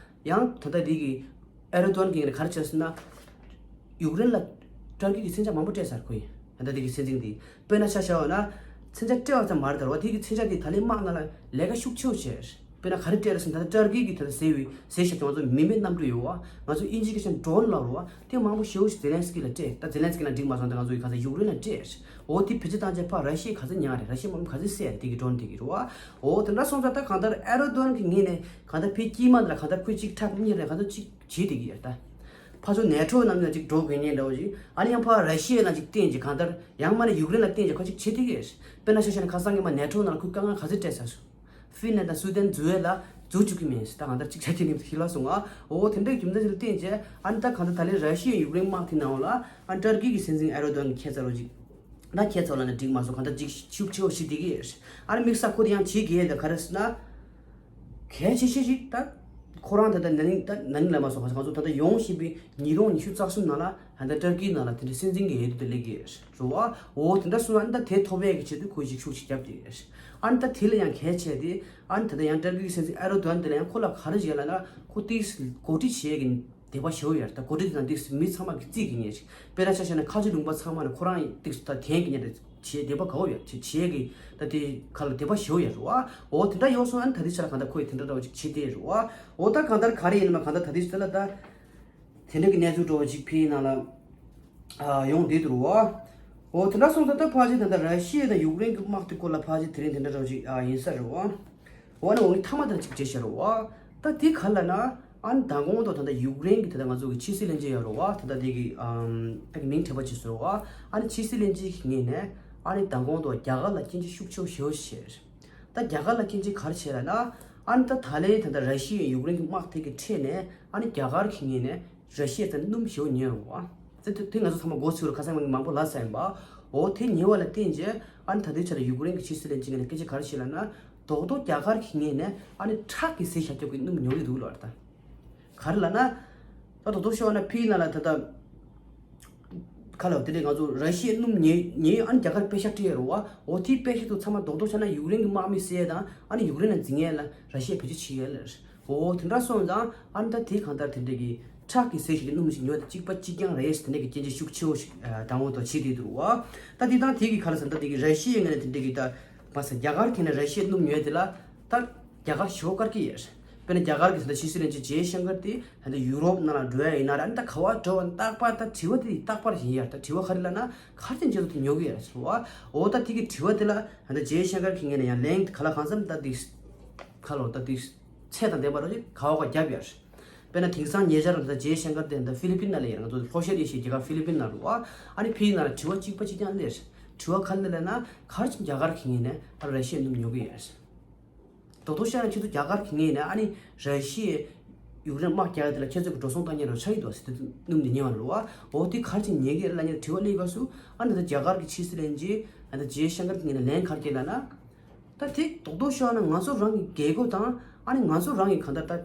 ཡང་ད་ལྟ་དེ་གི་ཨེར་རྡོ་ཨན་གྱིས་ག་རེ་བྱས་ཟེར་ན། ཡུཀ་རེན་ལ་ཏུར་ཀི་གི་མཚོན་ཆ་མང་པོ་སྤྲད་ཚར་ཁོ་ཡིས། ད་ལྟ་དེ་གི་སྲིད་འཛིན་དེ་དཔེར་ན་ཆ་བཞག་པ་ན། མཚོན་ཆ་སྤྲད་པ་ཙམ་མ་རེད་དར་བ། དེ་གི་མཚོན་ཆ་དེ་ད་ལན་དམག་ནང་ལ་ལས་ཀ་ཤུགས་ཆེ་བོ་བྱས། དཔེར་ན་ག་རེ་སྤྲད་རེད་ཟེར་ན། ད་ལྟ་ཏུར་ཀི་གི་ད་ལྟ་ཟེར་བའི་ཟེར་བཞག་ང་ཚོ་མི་མེད་གནམ་གྲུ་ཡོད་བ། ང་ཚོ་ཨིན་ཇི་སྐད་ཆ་ཌོན་ལབ་རེད་བ། དེ་མང་པོ་ཞེ་པོ་ཞིག་ཛེ་ལན་སི་ཀི་ལ་སྤྲད། ད་ཛེ་ལན་སི་ཀི་ལ་འགྲིག་མ་སོང་། ད་ང་ཚོ་ཡི་ག་ས་ཡུཀ་རེན་ལ་སྤྲད། འོ་དེ་བེད་སྤྱོད་བཏང་བྱས་ཕར་ར་ཤི་ཡ་ག་ཚོད་ཉར་རེད། ར་ཤི་ཡ་མང་པོ་ག་ཚོད་བསད་རེད། དེ་གི་ཌོན་དེ་གི་རེད་བ། འོ་དེ་འདྲ་སོང་ཙང་ད་གང་ལྟར་ཨེར་རྡོ་ཨན་གི་ངོས་ནས་གང་ལྟར་ཕའི་དཀྱིལ་མ་ལ་གང་ལྟར་ཁོས་གཅིག་འཁྲབ་གཉེར་རེད། གང་ལྟར་གཅིག་བྱེད་དེ་གི་ཡོད་ད། ཕར་ཕྱོགས་ནེ་ཊོ་ནང་ལ་གཅིག་འགྲོ་དགོས་ཉེན་འདྲ་བོ་ཞིག་ཨ་ནི་ཡང་ཕར་ར་ཤི་ཡ་ལ་གཅིག་བརྟེན་གྱི་གང་ལྟར་ཡང་མ་ནས་ཡུཀ་རེན་ལ་བརྟེན་གྱི་ཁོ་གཅིག་བྱེད་དེ་གི་ཡོད། དཔེར་ན་ཆ་བཞག་ན་ཁ་སང་གི་མ་ནེ་ཊོ་ནང་ལ་ཁོས་དཀའ་ངལ་ག་ཚོད་སྤྲད་ཚར་སོང་། ཧྥིན་ལན་དང་སུའུ་དན་འཛུལ་ཡས་ལ་འཛུལ་བཅུག་གི་མིན་ཟེར། ད་གང་ལྟར་གཅིག་བྱ་ཁྱེད་ནི་ཤི་ལ་སོང་ཨ། འོ་དེ་འདྲའི་རྒྱུ་མཚན་ཞིག་ལ་བརྟེན་བྱས་ཨ་ནི་ད་གང་ལྟར་ད་ལན་ར་ཤི་ཡ་ཡུཀ་རེན་དམག་དེ་ནང་ལ་ཨ་ཏུར་ཀི་གི་སྲིད་འཛིན་ཨེར་རྡོ་ཨན་གྱིས་ཁྱད་མཚར་བོ་ཅིག་ད་ཁྱད་མཚར་ལབ་ན་འགྲིག་མ་སོང་། གང་ལྟར་ཅིག་ཤུགས་ཆེ་བོ་ཞིག་བསྡད་ཀྱི་ཡོད། ཨ་ནི་དམིགས་བསལ་ཁོ་དེ་ཡང་བྱེད་དགོས་ཡས་ད་ག་རེ་ཟེར་ན། གལ་ཆེ་ཤོས་ཤིག་ད། ཁོ་རང་ད་ལྟ་ན་ནིང་ད་ན་ནིང་ལ་མ་སོང་ང་ཚོ་ད་ལྟ་ཡོང་བཞིན་པའི་ཉིས་སྟོང་ཉི་ཤུ་རྩ་གསུམ་ནང་ལ་ད་ལྟ་ཏུར་ཀི་ནང་ལ་དེ་འདྲའི་སྲིད་འཛིན་གྱི་འོས་བསྡུ་དེ་སླེབས་ཀྱི་རེད་བ། འོ་དེ་འདྲ་སོང་ཙང་ད་དེ་ཐོབ་ཡས་ཀྱི་ཆེད་དུ་ཁོས་ཞིག་ཤུགས་ཤིག་རྒྱབ་ཀྱི་རེད། ཨ་ནི་ད་དེ་ལ་ཡང་གལ་ཆེ་སྟེ་ཨ་ནི་ད་ལྟ་ཡང་ཏུར་ཀི་གི་སྲིད་འཛིན་ཨེར་དོ་གྷན་དེ་ལ་ཡང་ཁོ་ལ་ག་རེ་བྱས་ལབ་ན་ཁོ་ཏིག་འགོ་ཁྲིད་བྱེད་ཡས་ཀྱི་དད་པ་ཞེ་པོ་ཡོད་རེད། ད་འགོ་ཁྲིད་དེ་ནང་ཏིག་མི་ཚང་མ་གི་རྩིས་ཀྱི་ཉེ་ཞིག་དཔེར་ན་ཆ་བཞག་ན་ཁ་ཆེ་ལུང་པ་ཚང་མ་ལ་ཁོ་རང་ཡི་ཏིག་ད་དན་གྱི་ཉེ་རེད། བྱེད་དད་པ་དགའ་བོ་ཡོད་བྱེད་བྱེད་ཀྱི་ད་དེ་ཁ་ལ་དད་པ་ཞེ་པོ་ཡོད་རེད་བ། འོ་དེ་འདྲ་ཡོད་སོང་ཨ་ནི་ད་དེ་ཆ་ལ་གང་ལྟར་ཁོས་དེ་འདྲ་འདྲ་བོ་ཅིག་བྱེད་དེ་རེད་བ། འོ་ད་གང་ལྟར་ག་རེ་ཡིན་ནམ་གང་ལྟར་ད་དེ་ཆ་ལ་ད་དེ་འདྲ་གི་གནས་ཚུལ་འདྲ་བོ་ཅིག་ཕིའི་ནང་ལ་ཨ་ཡོང་བསྡད་འདུག་བ། འོ་དེ་འདྲ་སོང་ཙང་ད་ཕལ་ཆེར་ད་ལྟ་ར་ཤི་ཡ་དང་ཡུཀ་རེན་གྱི་དམག་དེ་སྐོར་ལ་ཕལ་ཆེར་དེ་རིང་དེ་འདྲ་འདྲ་བོ་ཅིག་ཨ་ཡིན་ས་རེད་བ། འོ་ན་འོ་ནི་མཐའ་མ་དང་གཅིག་བྱས་ཤར་བ། ད་དེ་ག་ལ་ན་ཨ་ནི་མདང་དགོང་དུ་ད་ལྟ་ཡུཀ་རེན་གྱི་ད་ལྟ་ང་ཚོ་གི་ཕྱི་སྲིད་བློན་ཆེན་ཡོད་རེད་བ། ད་ལྟ་དེ་གི་ཨམ་ད་གི་མིང་དྲན་པ་བྱེད་སོང་བ། ཨ་ནི་ཕྱི་སྲིད་བློན་ཆེན་གྱི་ངོས་ནས་ཨ་ནི་མདང་དགོང་དུ་རྒྱ་གར་ལ་སྐྱོན་བརྗོད་ཤུགས་ཆེ་བོ་ཞེ་པོ་བྱས། ད་རྒྱ་གར་ལ་སྐྱོན་བརྗོད་ག་རེ་བྱས་ལབ་ན་ཨ་ནི་ད་ད་ལན་ད་ལྟ་ར་ཤི་ཡས་ཡུཀ་རེན་གྱི་དམག་དེ་གི་ཁྲིད་ནས་ཨ་ནི་རྒྱ་གར་གྱི་ངོས་ནས་ར་ཤི་ཡ་ཚོ་སྣུམ་ཞེ་པོ་ཉོས་ཡོད་རེད་བ། དེ་དེ་ང་ཚོ་ཚང་མ་མགོ་ཚོས་རུ་ཁ་སང་མང་པོ་ལབ་ཚར་ཡིན་པ། འོ་དེ་ཉེ་བ་ལ་བརྟེན་རྗེས་ཨ་ནི་ད་ལྟའི་ཆ་ལ་ཡུཀ་རེན་གྱི་ཕྱི་སྲིད་བློན་ཆེན་གྱི་ངོས་ནས་སྐད་ཆ་ག་རེ་བཤད་ལབ་ན། རྡོག་རྡོག་རྒྱ་གར་གྱི་ངོས་ནས་ཨ་ནི་ཁྲག་གི་ཟས་བཞག་རྒྱུ་གི་སྣུམ་ཉོ་གི་འདུག་ལབ་རེད་ད། ག་རེ་ལབ་ན། ད་རྡོག་རྡོག་ཤོད་ན་ཕིའི་ནང་ལ་ད་ལྟ། ག་ལབ་དེ་འདྲས་ང་ཚོ་ར་ཤི་ཡའི་སྣུམ་ཉོས་ཉོས་ཨ་ནི་རྒྱ་གར་པེ་ཤག་སྤྲད་ཡོད་རེད་བ། འོ་དེའི་པེ་ཤག་དེ་ཚང་མ་རྡོག་རྡོག་ཆགས་ན་ཡུཀ་རེན་གྱི་དམག་མི་བསད་དང་ཨ་ནི་ཡུཀ་རེན་ལ་འཛིང་ཡས་ལ་ར་ཤི་ཡས་བེད་སྤྱོད་བྱེད་ཡས་ལ། འོ་དེ་འདྲ་སོང་ཙང་ཨ་ནི་ད་དེ་གང་ལྟར་དེ་འདྲས་ཀྱི་ཁྲག་གི་ཟས་ཤིག་གི་སྣུམ་ཞིག་ཉོས་ཏེ་གཅིག་པ་གཅིག་རྐྱང་རེད་ཟེར་དེ་འདྲས་ཀྱི་སྐྱོན་བརྗོད་ཤུགས་ཆེ་བོ་ཞིག་དང་པོ་དང་བྱེད་དེ་འདུག་བ། ད་དེ་དང་དེ་གི་ག་ལ་ཟེར་ན་ད་དེ་གི་ར་ཤི་ཡའི་ངོས་ནས་དེ་འདྲས་ཀྱི་ད་མ་ཟད་རྒྱ་གར་གྱིས་ནས་ར་ཤི་ཡའི་སྣུམ་ཉོས་དེ་ལ་ད་རྒྱ་གར་ཞེ་པོ་དཀར་གྱི་ཡོད་རེད། དཔེར་ན་རྒྱ་གར་གྱི་ད་ཕྱི་སྲིད་བློན་ཆེན་ཇེ་ཤང་ཀར་དེ་ད་ལྟ་ཡུ་རོབ་ནང་ལ་འགྲོ་ཡ་ཡིན་ན་ར་ཨ་ནི་ད་ག་པར་འགྲོ་བ་རྟག་པར་ད་དྲི་བ་དེ་རྟག་པར་ཡིན་ཡ་རེད། ད་དྲི་བ་ག་རེ་ལབ་ན་ག་རེ་བྱས་ནས་དེ་ཉོ་གི་ཡོད་རེད་ཟེར་བ། འོ་ད་དེ་གི་དྲི་བ་དེ་ལ་ད་ལྟ་ཇེ་ཤང་ཀར་གྱི་ངོས་ནས་ཡང་ལན་ག་ལ་གང་འཚམ་ད་དེ་ག་ལོ་ད་དེ་ཚད་དང་ལྡན་པ་རོ་ཅིག་ག་བ་ག་བརྒྱབ་ཡ་རེད། དཔེར་ན་དེང་སང་ཉེ་ཆར་ད་ལྟ་ཇེ་ཤང་ཀར་དེ་ད་ལྟ་ཧྥི་ལི་པིན་ནང་ལ་ཡིན་ང་ཚོ་ལྷོ་ཤར་ཨེ་ཤི་ཡའི་རྒྱལ་ཁབ་ཧྥི་ལི་པིན་ནང་རེད་བ། ཨ་ནི་ཕིའི་ནང་ལ་དྲི་བ་གཅིག་པ་གཅིག་རྐྱང་སླེབས་རེད། དྲི་བ་ག་རེ་སླེབས་ལབ་ན་ག་རེ་བྱས་རྒྱ་གར་གྱི་ངོས་ནས་ད་ར་ཤི་ཡའི་སྣུམ་ཉོ་གི་ཡོད་རེད། རྡོག་རྡོག་བཤད་ན་ཁྱེད་ཚོ་རྒྱ་གར་གྱི་ངོས་ནས་ཨ་ནི་ར་ཤི་ཡས་ཡུཀ་རེན་དམག་རྒྱག་ཡ་དེ་ལ་ཁྱེད་ཚོ་གི་འགྲོ་སོང་བཏང་མཁན་རོ་ཆགས་ཀྱི་འདུག་ཟེར་དེ་སྣུམ་དེ་ཉེ་བ་ལ་རུ་བ། འོ་དེ་ག་རེ་བྱས་ཉེ་གི་ལབ་མཁན་དྲི་བ་སླེབས་སྐབས་སུ་ཨ་ནི་ད་རྒྱ་གར་གྱི་ཕྱི་སྲིད་བློན་ཆེན་ཨ་ད་ཇེ་ཤང་ཀར་གྱི་ངོས་ནས་ལན་ག་རེ་བསྐྱལ་ལབ་ན། ད་དེ་རྡོག་རྡོག་བཤད་ན་ང་ཚོ་རང་གི་རྒྱལ་ཁབ་དང་ཨ་ནི་ང་ཚོ་རང་གི་གང་ལྟར་ད་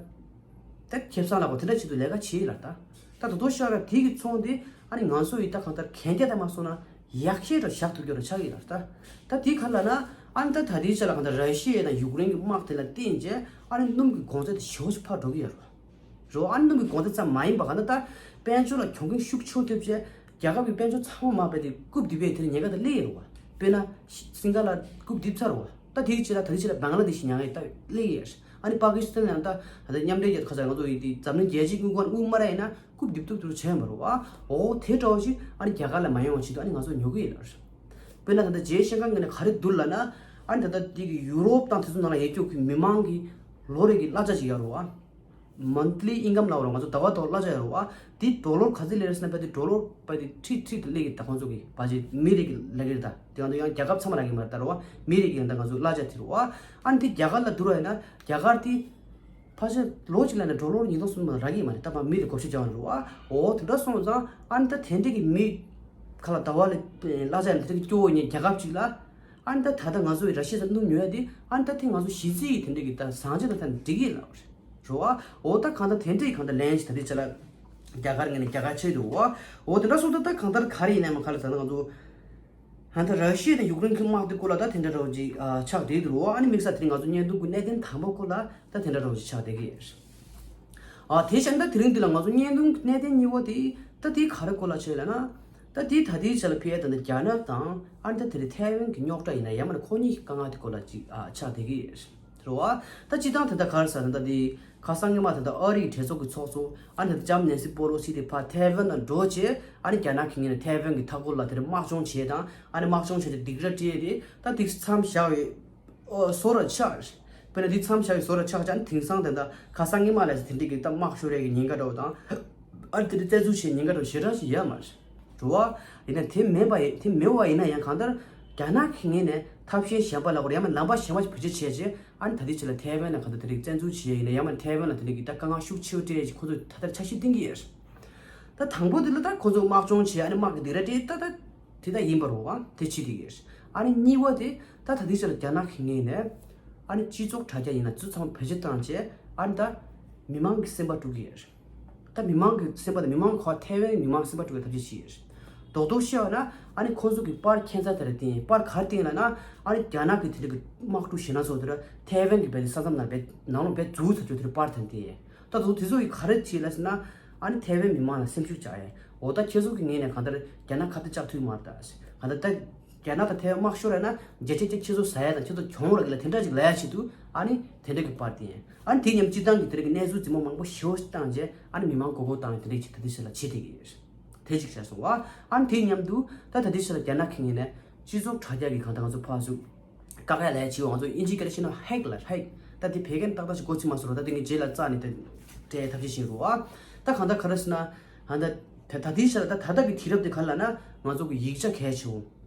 ད་ཁེ་བཟང་ལ་གོ་དེ་འདྲ་ཆེད་དུ་ལས་ཀ་བྱེད་ལ་ད། ད་རྡོག་རྡོག་བཤད་ན་དེ་གི་ཚོང་དེ་ཨ་ནི་ང་ཚོ་ཡི་ད་གང་ལྟར་གན་རྒྱ་ད་མ་སོང་ན། ཡག་ཤོས་རུ་བཞག་ཐུབ་རྒྱུ་རུ་ཆགས་ཡོད་ལ་ད། ད་དེ་ག་ལ་ན་ཨ་ནི་ད་ད་ལྟའི་ཆ་ལ་གང་ལྟར་ར་ཤི་ཡ་དང་ཡུཀ་རེན་གྱི་དམག་དེ་ལ་བརྟེན་རྗེས་ཨ་ནི་སྣུམ་གྱི་གོང་ཚད་དེ་ཞེ་པོ་ཞིག་འཕར་འགྲོ་གི་ཡོད་རེད། རོ་ཨ་ནི་སྣུམ་གྱི་གོང་ཚད་ཙམ་མ་ཡིན་པ་གང་ལྟར་ད་དཔལ་འབྱོར་ལ་གྱོང་གུན་ཤུགས་ཆེ་ཐེབས་རྗེས་རྒྱལ་ཁབ་ཀྱི་དཔལ་འབྱོར་ཚང་མ་མ་དཔེ་དེ་རྐུབ་རྡིབ་པའི་དེ་ཉེན་ཁ་དེ་སླེབས་ཡོད་རེད་བ། དཔེར་ན་སིང་ག་ལ་རྐུབ་རྡིབ་ཚར་བ། ད་དེའི་ཆེད་ལ་ད་ལྟའི་ཆེད་ལ་བང་ལ་དེ་ཤི་ཉག་ཡེ་ད་སླེབས་ཡོད་རེད། ཨ་ནི་པ་ཀི་སི་ཐན་ཡང་ད་ད་ལྟ་མཉམ་འབྲེལ་རྒྱལ་ཁབ་ཚོ་ང་ཚོ་ཡི་དེ་འཛམ་གླིང་རྒྱལ་སྤྱིའི་དངུལ་ཁང་དངུལ་སྨར་ཡིན་ན། རྐུབ་རྡིབ་ཏུ་ཏུ་བྱས་མ་རུང་བ། འོ་དེ་འདྲ་བ་ཞིག་ཨ་ནི་རྒྱ་གར་ལ་མ་ཡོང་བ་ཆེད་དུ་ཨ་ནི་ང་ཚོ་ཉོ་གི་ཡིན་ལ། དཔེར་ན་ད་ལྟ་རྗེ་ཤང་ཀང་གི་ནས་ག་རེ་བསྡུར་ལ་ན། ཨ་ནི་ད་ལྟ་དེ་གི་ཡུ་རོབ་དང་དེ་ཚོ་ནང་ལ་ཡོད་རྒྱུ་གི་མི་མང་གི་ལོ་རེ་གི་གླ་ཆ་ཅིག་ཡོད་རེད་བ། མོན་ཐི་ལི་ཨིན་ཀམ་ལབ་རོགས་ང་ཚོ་ཟླ་བ་ཐོག་གླ་ཆ་ཡོད་རེད་བ། དེ་ཌོ་ལར་ག་ཚོད་སླེབས་རེད་ཟེར་ན་ཕ་དེ་ཌོ་ལར་ཕ་དེ་ཁྲི་ཁྲི་དུ་སླེབས་ཀྱི་ད་ཁོང་ཚོ་གི་བ་ཇེ་མི་རེ་གི་ལ་གི་རེད་ད། དེ་ང་ཚོ་ཡང་རྒྱལ་ཁབ་ཚང་མ་ལ་གི་མ་རེད་ད་རེད་བ། མི་རེ་གི་ཡང་ད་ང་ཚོ་གླ་ཆ་དེ་རེད་བ། ཨ་ནི་དེ་རྒྱ་གར་ལ་བསྡུར་བ་ཡིན་ན་རྒྱ་གར་དེ། ཕལ་ཆེར་ལོ་གཅིག་ལ་ནི་ཌོ་ལར་ཉིས་སྟོང་སུམ་སྟོང་རག་གི་མ་རེད། ད་ཕར་མི་རེ་བགོ་བཤའ་རྒྱག་ཡོང་རེད་བ། འོ་དེ་འདྲ་སོང་ཙང་ཨ་ནི་ད་དེ་འདྲས་ཀྱི་མི་ཁ་ལ་ཟླ་བ་ལ་གླ་ཆ་ཡང་དེ་འདྲས་ཀྱི་སྐྱོ་བོ་ཡིན་རྒྱལ་ཁབ་ཅིག་ལ། ཨ་ནི་ད་ད་ལྟ་ང་ཚོ་ཡི་ར་ཤི་ཡ་ཚོ་སྣུམ་ཉོ་ཡ་དེ་ཨ་ནི་ད་དེ་ང་ཚོ་གཞི་རྩའི་ཡི་དེ་འདྲས་ཀྱི་ད་བཟང་སྤྱོད་དང་ད་འགྲིག་གི་ལ་རེད་བ། འོ་ད་གང་ལྟར་དེ་འདྲས་ཀྱི་གང་ལྟར་ལན་ཞིག་ད་ལྟའི་ཆ་ལ་རྒྱ་གར་ངོས་ནས་རྒྱ་གར་ཆེད་དུ་བ། འོ་དེ་འདྲ་སོང་ཙང་ད་གང་ལྟར་ག་རེ་ཡིན་ནའི་མ་ཁ་ལ་ད་ལྟ་ང་ཚོ། ཧན་ད་ར་ཤི་ཡ་དང་ཡུཀ་རེན་གྱི་དམག་དེ་སྐོར་ལ་ད་དེ་འདྲ་འདྲ་བོ་ཅིག་ཨ་ཆགས་བསྡད་འདུག་རོ། ཨ་ནི་དམིགས་བསལ་དེ་རིང་ང་ཚོ་བརྙན་ཐུང་གི་གནད་དོན་དང་པོ་སྐོར་ལ་ད་དེ་འདྲ་འདྲ་བོ་ཅིག་ཆགས་བསྡད་ཀྱི་ཡོད། ཨ་དེ་བཞིན་ད་དེ་རིང་འདི་ལ་ང་ཚོ་བརྙན་ཐུང་གི་གནད་དོན་གཉིས་པ་དེ་ད་དེ་ག་རེ་སྐོར་ལ་བྱས་ལབ་ན། ད་དེ་ད་ལྟའི་ཆ་ལ་ཕི་ཨེ་ད་ནི་རྒྱ་ནག་དང་ཨ་ནི་ད་དེ་རིང་ཐའེ་ཝན་གྱི་རྙོག་དྲ་ཡིན་ན་ཡང་མིན་ན་ཁོ་གཉིས་ཀྱི་དཀའ་ངལ་དེ་སྐོར་ལ་ཅིག་ཨ་ཆགས་བསྡད་ཀྱི་ཡོད། རེད་བ། ད་སྤྱིར་བཏང་དེ་འདྲ་ག་རེ་ཟེར་ན་ད་དེ་ཁ་སང་ཉི་མ་དེ་འདྲ་ཨ་རིའི་གྲོས་ཚོགས་ཀྱི་ཚོགས་གཙོ་ཨ་ནི་ལྕམ་ནེན་སི་པོ་ལོ་སི་དེ་ཕར་ཐའེ་ཝན་ལ་འགྲོ་རྗེས་ཨ་ནི་རྒྱ་ནག་གི་ངོས་ནས་ཐའེ་ཝན་གྱི་མཐའ་འཁོར་ལ་དེ་འདྲ་དམག་སྦྱོང་བྱས་དང་ཨ་ནི་དམག་སྦྱོང་བྱས་ཏེ་སྡིགས་ར་སྤྲད་དེ་ད་དེ་མཚམས་བཞག་ཡོད། ཨོ་བཟོ་འདྲ་ཆགས། དཔེར་ན་དེ་མཚམས་བཞག་ཡོད་བཟོ་འདྲ་ཆགས་ཀྱང་དེང་སང་དེ་འདྲ་ཁ་སང་ཉི་མ་ལ་དེ་འདྲ་གི་ད་དམག་ཤོར་ཡས་ཀྱི་ཉེན་ཁ་འདྲ་བོ་དང་ཨ་ནི་དེ་འདྲ་རྩད་འཛུགས་བྱས་ཉེན་ཁ་འདྲ་བོ་ཞེ་དྲག་ཞིག་ཡོད་མ་རེད། རེད་བ། ཡིན་ན་དེ་མེད་པ་ཡིན་དེ་མེད་པ་ཡིན་ན་ཡང་གང་ལྟར་རྒྱ་ནག་གི་ངོས་ནས་ཐབས་ཤེས་གཞན་པ་ལ་གོ་ཡང་མིན་ལམ་པ་གཞན་པ་ཞིག་བེད་སྤྱོད་བྱས་རྗེས་ཨ་ནི་ད་ལྟའི་ཆ་ལ་ཐའེ་ཝན་ལ་གང་ལྟར་དེ་རིགས་བཙན་འཛུལ་བྱས་ཡིན་ན་ཡང་མིན་ཐའེ་ཝན་ལ་དེ་རིགས་ཀྱི་ད་དཀའ་ངལ་ཤུགས་ཆེ་བོ་སྤྲད་རྗེས་ཁོ་ཚོས་ད་ལྟར་འཆར་གཞི་བཏིང་གི་ཡོད། ད་དང་པོ་དེ་ལ་ད་ཁོ་ཚོ་དམག་སྦྱོང་བྱས་ཨ་ནི་དམག་གི་སྡིགས་ར་སྤྲད་ད་ད་དེ་ད་ཡིན་པ་རེད་བ་དེ་བྱེད་ཀྱི་ཡོད། ཨ་ནི་གཉིས་པ་དེ་ད་ད་ལྟའི་ཆ་ལ་རྒྱ་ནག་གི་ངོས་ནས་ཨ་ནི་སྤྱི་ཚོགས་དྲ་རྒྱ་ཡིན་ན་ཚུར་ཚང་བེད་སྤྱོད་བཏང་བྱས་ཨ་ནི་ད། མི་མང་གི་སེམས་པ་དཀྲུག་གི་ཡོད་རེད། ད་མི་མང་གི་སེམས་པ་དང་མི་མང་གི་ཁོ་ཐའེ་ཝན་མི་མང་གི་སེམས་པ་དཀྲུག་པའི་ཐབས་ཤེས་བྱེད་ཡོད་རེད། རྡོག་རྡོག་བཤད་པ་ན་ཨ་ནི་ཁོང་ཚོ་གི་པར་ཁྱད་མཚར་དེ་རེད། དེ་པར་ག་རེ་བཏིང་ལབ་ན་ཨ་ནི་རྒྱ་ནག་གི་དེ་འདྲ་གི་དམག་འཁྲུག་ཞེད་སྣང་ཚོགས་དེ་ར་ཐའེ་ཝན་གི་བལ་ས་མཚམས་ནང་བལ་ནང་ལོགས་བལ་འཛུལ་ཚར་ཆོག་དེ་ར་པར་དེ་འདི། ད་དུང་དེ་ཚོ་གི་ག་རེ་བྱེད་ལབ་ཟེར་ན་ཨ་ནི་ཐའེ་ཝན་མི་མང་ལ་སེམས་ཤུགས་བཅག་ཡས། འོ་ད་ཁྱེད་ཚོ་གི་ངོས་ནས་གང་ལྟར་རྒྱ་ནག་ཁ་གཏད་བཅག་ཐུབ་མ་རེད་ད། གང་ལྟར་ད་རྒྱ་ནག་དང་ཐའེ་ཝན་དམག་ཤོར་ཡ་ན་བརྒྱ་ཆ་བརྒྱ་ཁྱེད་ཚོ་ཟ་ཡ་དང་ཁྱེད་ཚོ་གྱོང་རག་གི་ལ་དེ་འདྲ་ཅིག་ལབ་ཡ་ཆེད་དུ་ཨ་ནི་དེ་འདྲ་གི་པར་དེ་ཡིན། ཨ་ནི་དེ་མཉམ་སྤྱི་བཏང་གི་དེ་རིགས་ཀྱི་གནས་ཚུལ་རྫུན་མ་མང་པོ་ཞེ་པོ་ཞིག་བཏང་རྗེས་ཨ་ནི་མི་མང་མགོ་སྐོར་བཏང་ནས་དེ་འདྲ་ཅིག་ད་ལྟའི་ཆར་ལ་བྱེད་བསྡད་ཀྱི་ཡོད། དེ་ཅིག་བྱས་སོང་བ། ཨ་ནི་དེ་མཉམ་དུ་ད་ད་ལྟའི་ཆར་ལ་རྒྱ་ནག་གི་ངོས་ནས་སྤྱི་ཚོགས་དྲ་རྒྱ་གི་གང་ལྟར་ང་ཚོ་ཕར་ཚུར་བཀག་ཡ་ལས་བྱེད་པ་ང་ཚོ་དབྱིན་ཇིའི་སྐད་ཆ་བཤད་ན་ཧེག་ལ་ཧེག་ད་དེ་བོད་སྐད་ཏག་ཏག་ཞིག་གོ་ཚིག་མ་སོང་ར། ད་དེ་ངས་རྗེས་ལ་རྩ་ནས་དེ་སྤྲད་ཐབས་ཤེས་བྱེད་རོགས་ཨ། ད་གང་ལྟར་ག་རེ་ཟེར་ན་ཨ་ད་ད་ད་ལྟའི་ཆར་ད་ད་ལྟ་གི་དུས་རབས་དེ་ག་ལ་ན་ང་ཚོ་གི་ཡིག་ཆ་གལ་ཆེ་བོ་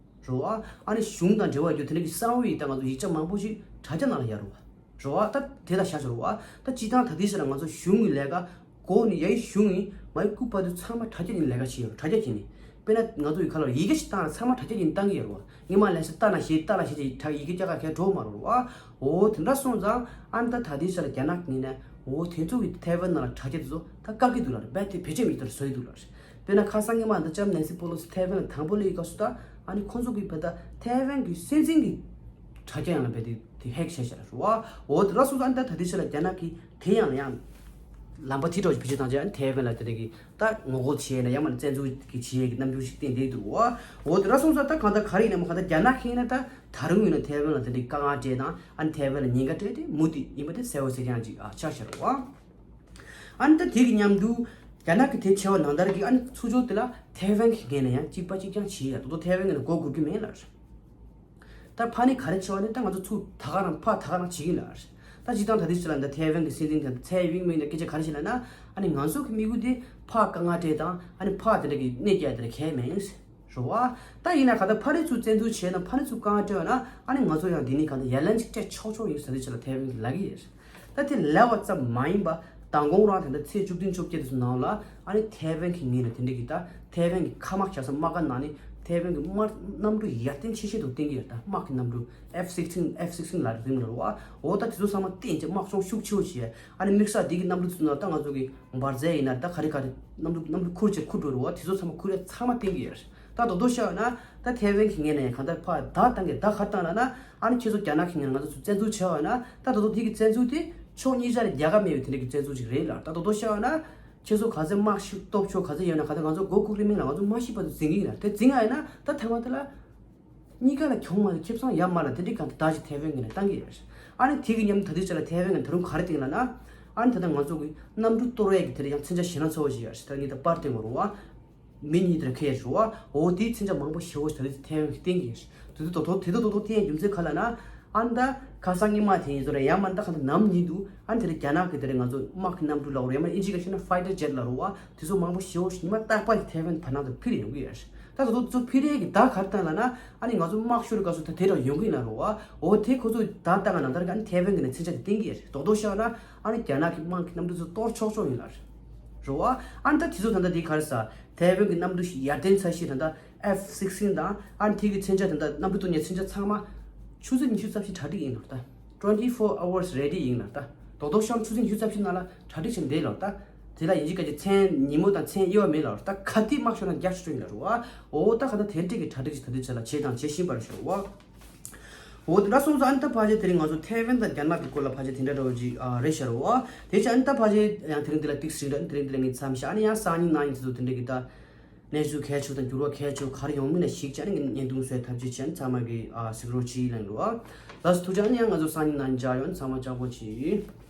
རོགས་ཨ། ཨ་ནི་གཞུང་དང་འབྲེལ་བ་ཡོད་དེ་འདྲ་གི་གསང་བའི་ད་ང་ཚོ་ཡིག་ཆ་མང་པོ་ཞིག་དྲ་རྒྱ་ནང་ལ་ཡར་རོགས་རོགས་ཨ། ད་དེ་ལ་བཞག་ཞོར་རོགས་ཨ། ད་སྤྱི་བཏང་ད་ལྟའི་ཆར་ང་ཚོ་གཞུང་གི་ལས་ཀ་གོ་ནི་ཡའི་གཞུང་ཡིན་མའི་སྐུ་པ་དུ་ཚང་མ་དྲ་རྒྱ་ཡིན་ལས་ཀ་བྱེད་ཡོད་དྲ་རྒྱ་བྱེད་ནི། དཔེར་ན་ང་ཚོ་ཡི་ག་ལ་ཡི་གེ་ཞིག་བཏང་ན་ཚང་མ་དྲ་རྒྱ་ཡིན་བཏང་གི་ཡོད་རོགས་ཨ། ངས་མ་ལས་ས་ལྟ་ན་ཤེས་ལྟ་ལ་ཤེས་ཀྱི་དྲ་ཡི་གེ་རྒྱ་གར་གས་འགྲོ་མ་རོགས་རོགས་ཨ། འོ་དེ་འདྲ་སོང་ཙང་ཨ་ནི་ད་ད་ལྟའི་ཆར་རྒྱ་ནག་ངོས་ནས་འོ་དེ་ཚོ་གི་ཐའེ་ཝན་ནང་ལ་དྲ་རྒྱ་དེ་ཚོ་ད་བཀག་གི་འདུག་ལ་རེད། རྦད་དེ་བེད་སྤྱོད་མི་ཐུབ་པ་བཟོ་ཡི་འདུག་ལ་རེད། དཔེར་ན་ཁ་སང་ཉི་མ་འདི་ལྕམ་ནན་སི་པོ་ལོ་སི་ཐའེ་ཝན་ལ་དང་པོ་སླེབས་ཡི་སྐབས་སུ་ད་ཨ་ནི་ཁོང་ཚོ་གིས་བོད་ད་ཐའེ་ཝན་གྱི་སྲིད་འཛིན་གྱི་དྲ་རྒྱ་ཡང་ལ་རྦད་དེ་དེ་ཧེག་བྱས་བཞག་རེད་བ། འོ་དེ་འདྲ་སོང་ཙང་ཨ་ནི་ད་ད་ལྟའི་ཆར་ལ་རྒྱ་ནག་གིས་དེ་ཡང་ལ་ཡང་ལམ་པ་དེ་འདྲ་བེད་སྤྱོད་བཏང་བྱས་ཨ་ནི་ཐའེ་ཝན་ལ་དེ་འདྲ་གི་ད་ངོ་རྒོལ་བྱས་ན་ཡང་མ་ནི་བཙན་འཛུལ་གྱི་བྱེད་ཡས་ཀྱི་རྣམ་འགྱུར་ཞིག་བསྟན་བསྡད་འདུག་བ། འོ་དེ་འདྲ་སོང་ཙང་ད་གང་ལྟར་ག་རེ་ཡིན་ན་མ་གང་ལྟར་རྒྱ་ནག་གིས་ཡིན་ན་ད་ད་རུང་ཡིན་ན་ཐའེ་ཝན་ལ་དེ་འདྲ་གི་དཀའ་ངལ་སྤྲད་དང་ཨ་ནི་ཐའེ་ཝན་ལ་ཉེན་ཁ་སྤྲད་དེ་མུ་མཐུད་ཡིན་པ་དེ་གསལ་པོ་གསལ་རྐྱང་ཅིག་ཨ་ཆགས་བཞག་རེད་བ། ཨ་ནི་ད་དེ་གི་མཉམ་དུ་རྒྱ་ནག་གི་དེ་བྱས་པ་ནང་ལྟར་གྱི་ཨ་ནི་ཚུར་ཕྱོགས་དེ་ལ་ཐའེ་ཝན་གྱི་ངོས་ནས་ཡང་གཅིག་པ་གཅིག་རྐྱང་བྱེད་ཡ་ད་དུང་ཐའེ་ཝན་གྱི་ནང་མགོ་སྒུར་གྱི་མེད་ལ། ད་ཕ་ནི་ག་རེ་བྱས་པ་ནི་ད་ང་ཚོ་ཚུར་ད་ག་རང་ཕ་ད་ག་རང་བྱེད་ཀྱི་ལ། ད་སྤྱིར་བཏང་ད་ལྟའི་ཆ་ལ་ད་ཐའེ་ཝན་གྱི་སྲིད་འཛིན་དེ་ཚའེ་ཝིན་མིན་ནས་སྐད་ཆ་ག་རེ་བཤད་ལ་ན་ཨ་ནི་ང་ཚོ་གི་དམིགས་ཡུལ་དེ་ཕ་དཀའ་ངལ་སྤྲད་དང་ཨ་ནི་ཕ་དེ་འདྲ་གི་གནས་རྒྱ་དེ་འདྲ་གལ་མེད། རེད་བ། ད་ཡིན་ན་ག་ད་ཕ་རི་ཚུར་བཙན་འཛུལ་བྱས་ན་ཕ་རི་ཚུར་རྐང་སྤྲོད་ན་ཨ་ནི་ང་ཚོ་ཡང་འདི་ནས་ག་ད་ཡ་ལན་ཅིག་སྤྲད་ཆོག་ཆོག་ཡིན་ཟེར་དུས་ཆ་ལ་ཐའེ་ཝན་གྱིས་ལབ་ཀྱི་ཡོད། ད་དེ་ལབ་པ་ཙམ་མ་ཡིན་པ་མདང་དགོང་རང་དེ་འདྲ་ཚེས་བཅུ་བདུན་བཅོ་བརྒྱད་དེ་ཚོ་ནང་ལ་ཨ་ནི་ཐའེ་ཝན་གྱི་ངོས་ནས་དེ་འདྲ་གི་ད་ཐའེ་ཝན་གྱི་མཁའ་དམག་བྱ་ས་དམག་སྒར་ནང་ནས་ཐའེ་ཝན་གྱི་དམག་གནམ་གྲུ་ཡར་ཐོན་ཆེ་ཤོས་དུ་བཏིང་གི་ཡོད། ད་དམག་གི་གནམ་གྲུ་ཨེཕ་སིག་སྟིན་ཨེཕ་སིག་སྟིན་ལབ་རེད་རེད་བ། འོ་ད་དེ་ཚོ་ཚང་མ་བཏིང་བྱས་དམག་སྦྱོང་ཤུགས་ཆེ་བོ་བྱས་ཨ་ནི་དམིགས་བསལ་འདི་གི་གནམ་གྲུ་ཚོ་ནང་ད་ང་ཚོ་གི་འབར་རྫས་ཡིན་ན་ད་ག་རེ་ག་རེ་གནམ་གྲུ་གནམ་གྲུ་ཁུར་བྱས་ཁུར་འགྲོ་རེད་བ། དེ་ཚོ་ཚང་མ་ཁུར་ཡ་ཚང་མ་བཏིང་གི་ཡོད། ད་རྡོག་རྡོག་བཤད་ན་ད་ཐའེ་ཝན་གྱི་ངོས་ནས་གང་ལྟར་ཕར་བརྡ་བཏང་གི་བརྡ་ག་རེ་བཏང་ལབ་ན་ཨ་ནི་ཁྱེད་ཚོ་རྒྱ་ནག་གི་ངོས་ནས་ང་ཚོ་ཚུར་བཙན་འཛུལ་བྱས་པ་ན་ད་རྡོག་རྡོག་དེ་གི་བཙན་འཛུལ་དེ་ཕྱོགས་གཉིས་ཆ་ལ་རྒྱལ་ཁ་མེད་པའི་དེ་འདྲ་གི་བཙན་འཛུལ་ཅིག་རེད་ལ། ད་རྡོག་རྡོག་བཤད་པ་ན་ཁྱེད་ཚོ་ག་ཚོད་དམག་ཤུགས་སྟོབས་ཤུགས་ག་ཚོད་ཡོད་ན་ག་ཚོད་ང་ཚོ་མགོ་སྒུར་རེ་མིན་ལ་ང་ཚོ་མ་ཤི་བར་དུ་འཛིང་གི་ཡིན་ལ། དེ་འཛིང་བ་ཡིན་ན་ད་ཐ་མ་དེ་ལ་གཉིས་ཀ་ལ་གྱོང་མ་རེད་ཁེ་བཟང་ཡ་མ་རེད། དེ་འདྲའི་གང་ལྟར་ཞིག་ཐའེ་ཝན་གྱི་ནས་བཏང་གི་ཡོད། ཨ་ནི་དེ་གི་མཉམ་ད་ལྟའི་ཆ་ལ་ཐའེ་ཝན་གྱི་ད་རུང་ག་རེ་བཏིང་ལབ་ན་ཨ་ནི་ད་ལྟ་ང་ཚོ་གི་གནམ་གྲུ་གཏོར་ཡས་ཀྱི་དེ་འདྲ་ཡང་མཚོན་ཆ་ཞེད་སྣང་ཚ་བོ་ཞིག་ཡོད་རེད། ད་ངས་ད་པར་བཏིང་བ་རུང་བ། མི་གཉིས་དེར་ཁེལ་ཞུ་བ། འོ་དེའི་མཚོན་ཆ་མང་པོ་ཞེ་བོ་ཞིག་ད་ལྟའི་ཐའེ་ཝན་གྱིས་བཏིང་གི་ཡོད། དེ་ཚོ་དོ་དོ་དེ་ཚོ་དོ་དོ་བཏིང་རྒྱུ་མཚན་ག་ལབ་ན། ཨ་ནི་ད་ཁ་སང་ཉི་མ་དེ་ཡིན་ཚོ་རེད། ཡང་མ་ནི་ད་ག་ད་ནམ་ཉིན་དུ་ཨ་ནི་དེ་རིང་རྒྱ་ནག་གི་དེ་རིང་ང་ཚོ་དམག་གི་གནམ་གྲུ་ལབ་རོགས་ཡང་མ་ཨིན་ཇི་ག་བཤད་ན་ཕའི་ཊར་ཇེ་ཊི་ལབ་རོགས་བ། དེ་ཚོ་མང་པོ་ཞེ་བོ་ཞིག་ཉི་མ་རྟག་པར་གྱི་ཐའེ་ཝན་བར་སྣང་དུ་འཕུར་ཡོང་གི་ཡོད། ད་དོ་དོ་ཚོ་འཕུར་ཡས་ཀྱི་བརྡ་ག་རེ་བཏང་ལབ་ན་ཨ་ནི་ང་ཚོ་དམག་ཤོར་སྐབས་སུ་ད་དེ་འདྲ་ཡོང་གི་ཡིན་ལབ་རོགས་བ། འོ་དེ་ཁོ་ཚོ་བརྡ་བཏང་ག་ནང་ལྟར་ག་ཨ་ནི་ཐའེ་ཝན་གི་ནས་མཚོན་ཆ་དེ་བཏིང་གི་ཡོད། དོ་དོ་བཤད་ན་ཨ་ནི་རྒྱ་ནག་གི་དམག་གི་གནམ་གྲུ་ཚོ་གཏོར་ཆོག་ཆོག་ཡིན་ལབ་རོགས་བ། ཨ་ནི་ད་དེ་ཚོ་ད་ལྟ་དེ་ག་རེ་ཟ། ཐའེ་ཝན་གྱི་གནམ་གྲུ་ཞིག་ཡར་ཐོན་ཚར་ཤེས་ད་ལྟ་ཨེཕ་སིག་སྟིན་དང་ཨ་ནི་དེ་གི་མཚོན་ཆ་ད་ལྟ་གནམ་གྲུ་གཏོར་ཉའི་མཚོན་ཆ་ཚང་མ་ཆུ་ཚོད་ཉི་ཤུ་རྩ་བཞི་གྲ་སྒྲིག་ཡིན་ལབ་ད། twenty four hours ready ཡིན་ལབ་ད། རྡོག་རྡོག་ཤང་ཆུ་ཚོད་ཉི་ཤུ་རྩ་བཞི་ནང་ལ་གྲ་སྒྲིག་བྱས་བསྡད་ལབ་ད། དེ་ལ་ཡིན་གཅིག་ག་གཅིག་མཚན་ཉིན་མོ་དང་མཚན་དབྱེ་བ་མེད་ལབ་ད། ག་དུས་དམག་ཤོར་ན་རྒྱ་ཆུ་ཆུ་ཡིན་ལབ་རོགས་བ། འོ་ད་ག་ད་དེ་འདྲས་ཀྱི་གྲ་སྒྲིག་ཅིག་ད་དུས་ཚོད་ལ་བྱས་དང་བྱེད་བཞིན་པར་ཤོག་བ། འོ་དེ་འདྲ་སོང་ཙང་ཨ་ནི་ད་ཕལ་ཆེར་དེ་རིང་ང་ཚོ་ཐའེ་ཝན་དང་རྒྱ་ནག་གི་སྐོར་ལ་ཕལ་ཆེར་དེ་འདྲ་འདྲ་བོ་ཅིག་ཨ་རེད་ཤག་རོགས་བ། དེ་ཕྱིར་ཨ་ནི་ད་ཕལ་ཆེར་ཡང་དེ་རིང་འདི་ལ་ཏིག་ཙམ་རེད། དེ་རིང་འདི་ལ་ངས་མཚམས་བཞག་ཨ་ནི་ཡང་སང་ཉིན་གནངས་ཉིན་དེ་ཚོ་དེ་འདྲ་གི་ད་གནས་ཚུལ་གལ་ཆེ་དང་འགྱུར་བ་གལ་ཆེ་ག་རེ་ཡོང་མིན་ལ་གཞིགས་བྱས་ཨ་ནི་ངས་བརྙན་ཐུང་བཟོས་ཐབས་ཅིག་བྱས་ཨ་ནི་ཚང་མ་གི་ཨ་གཟིགས་རོགས་ཅིག་གནང་རོགས་བ། ལགས་སོ་ཐུགས་རྗེ་ཆེ། ཨ་ནི་ཡང་ང་ཚོ་སང་ཉིན་གནངས་ཉིན་མཇལ་ཡོང་། ཨ་ནི་ཚང་མ་ལྕགས་པོ་ཅིག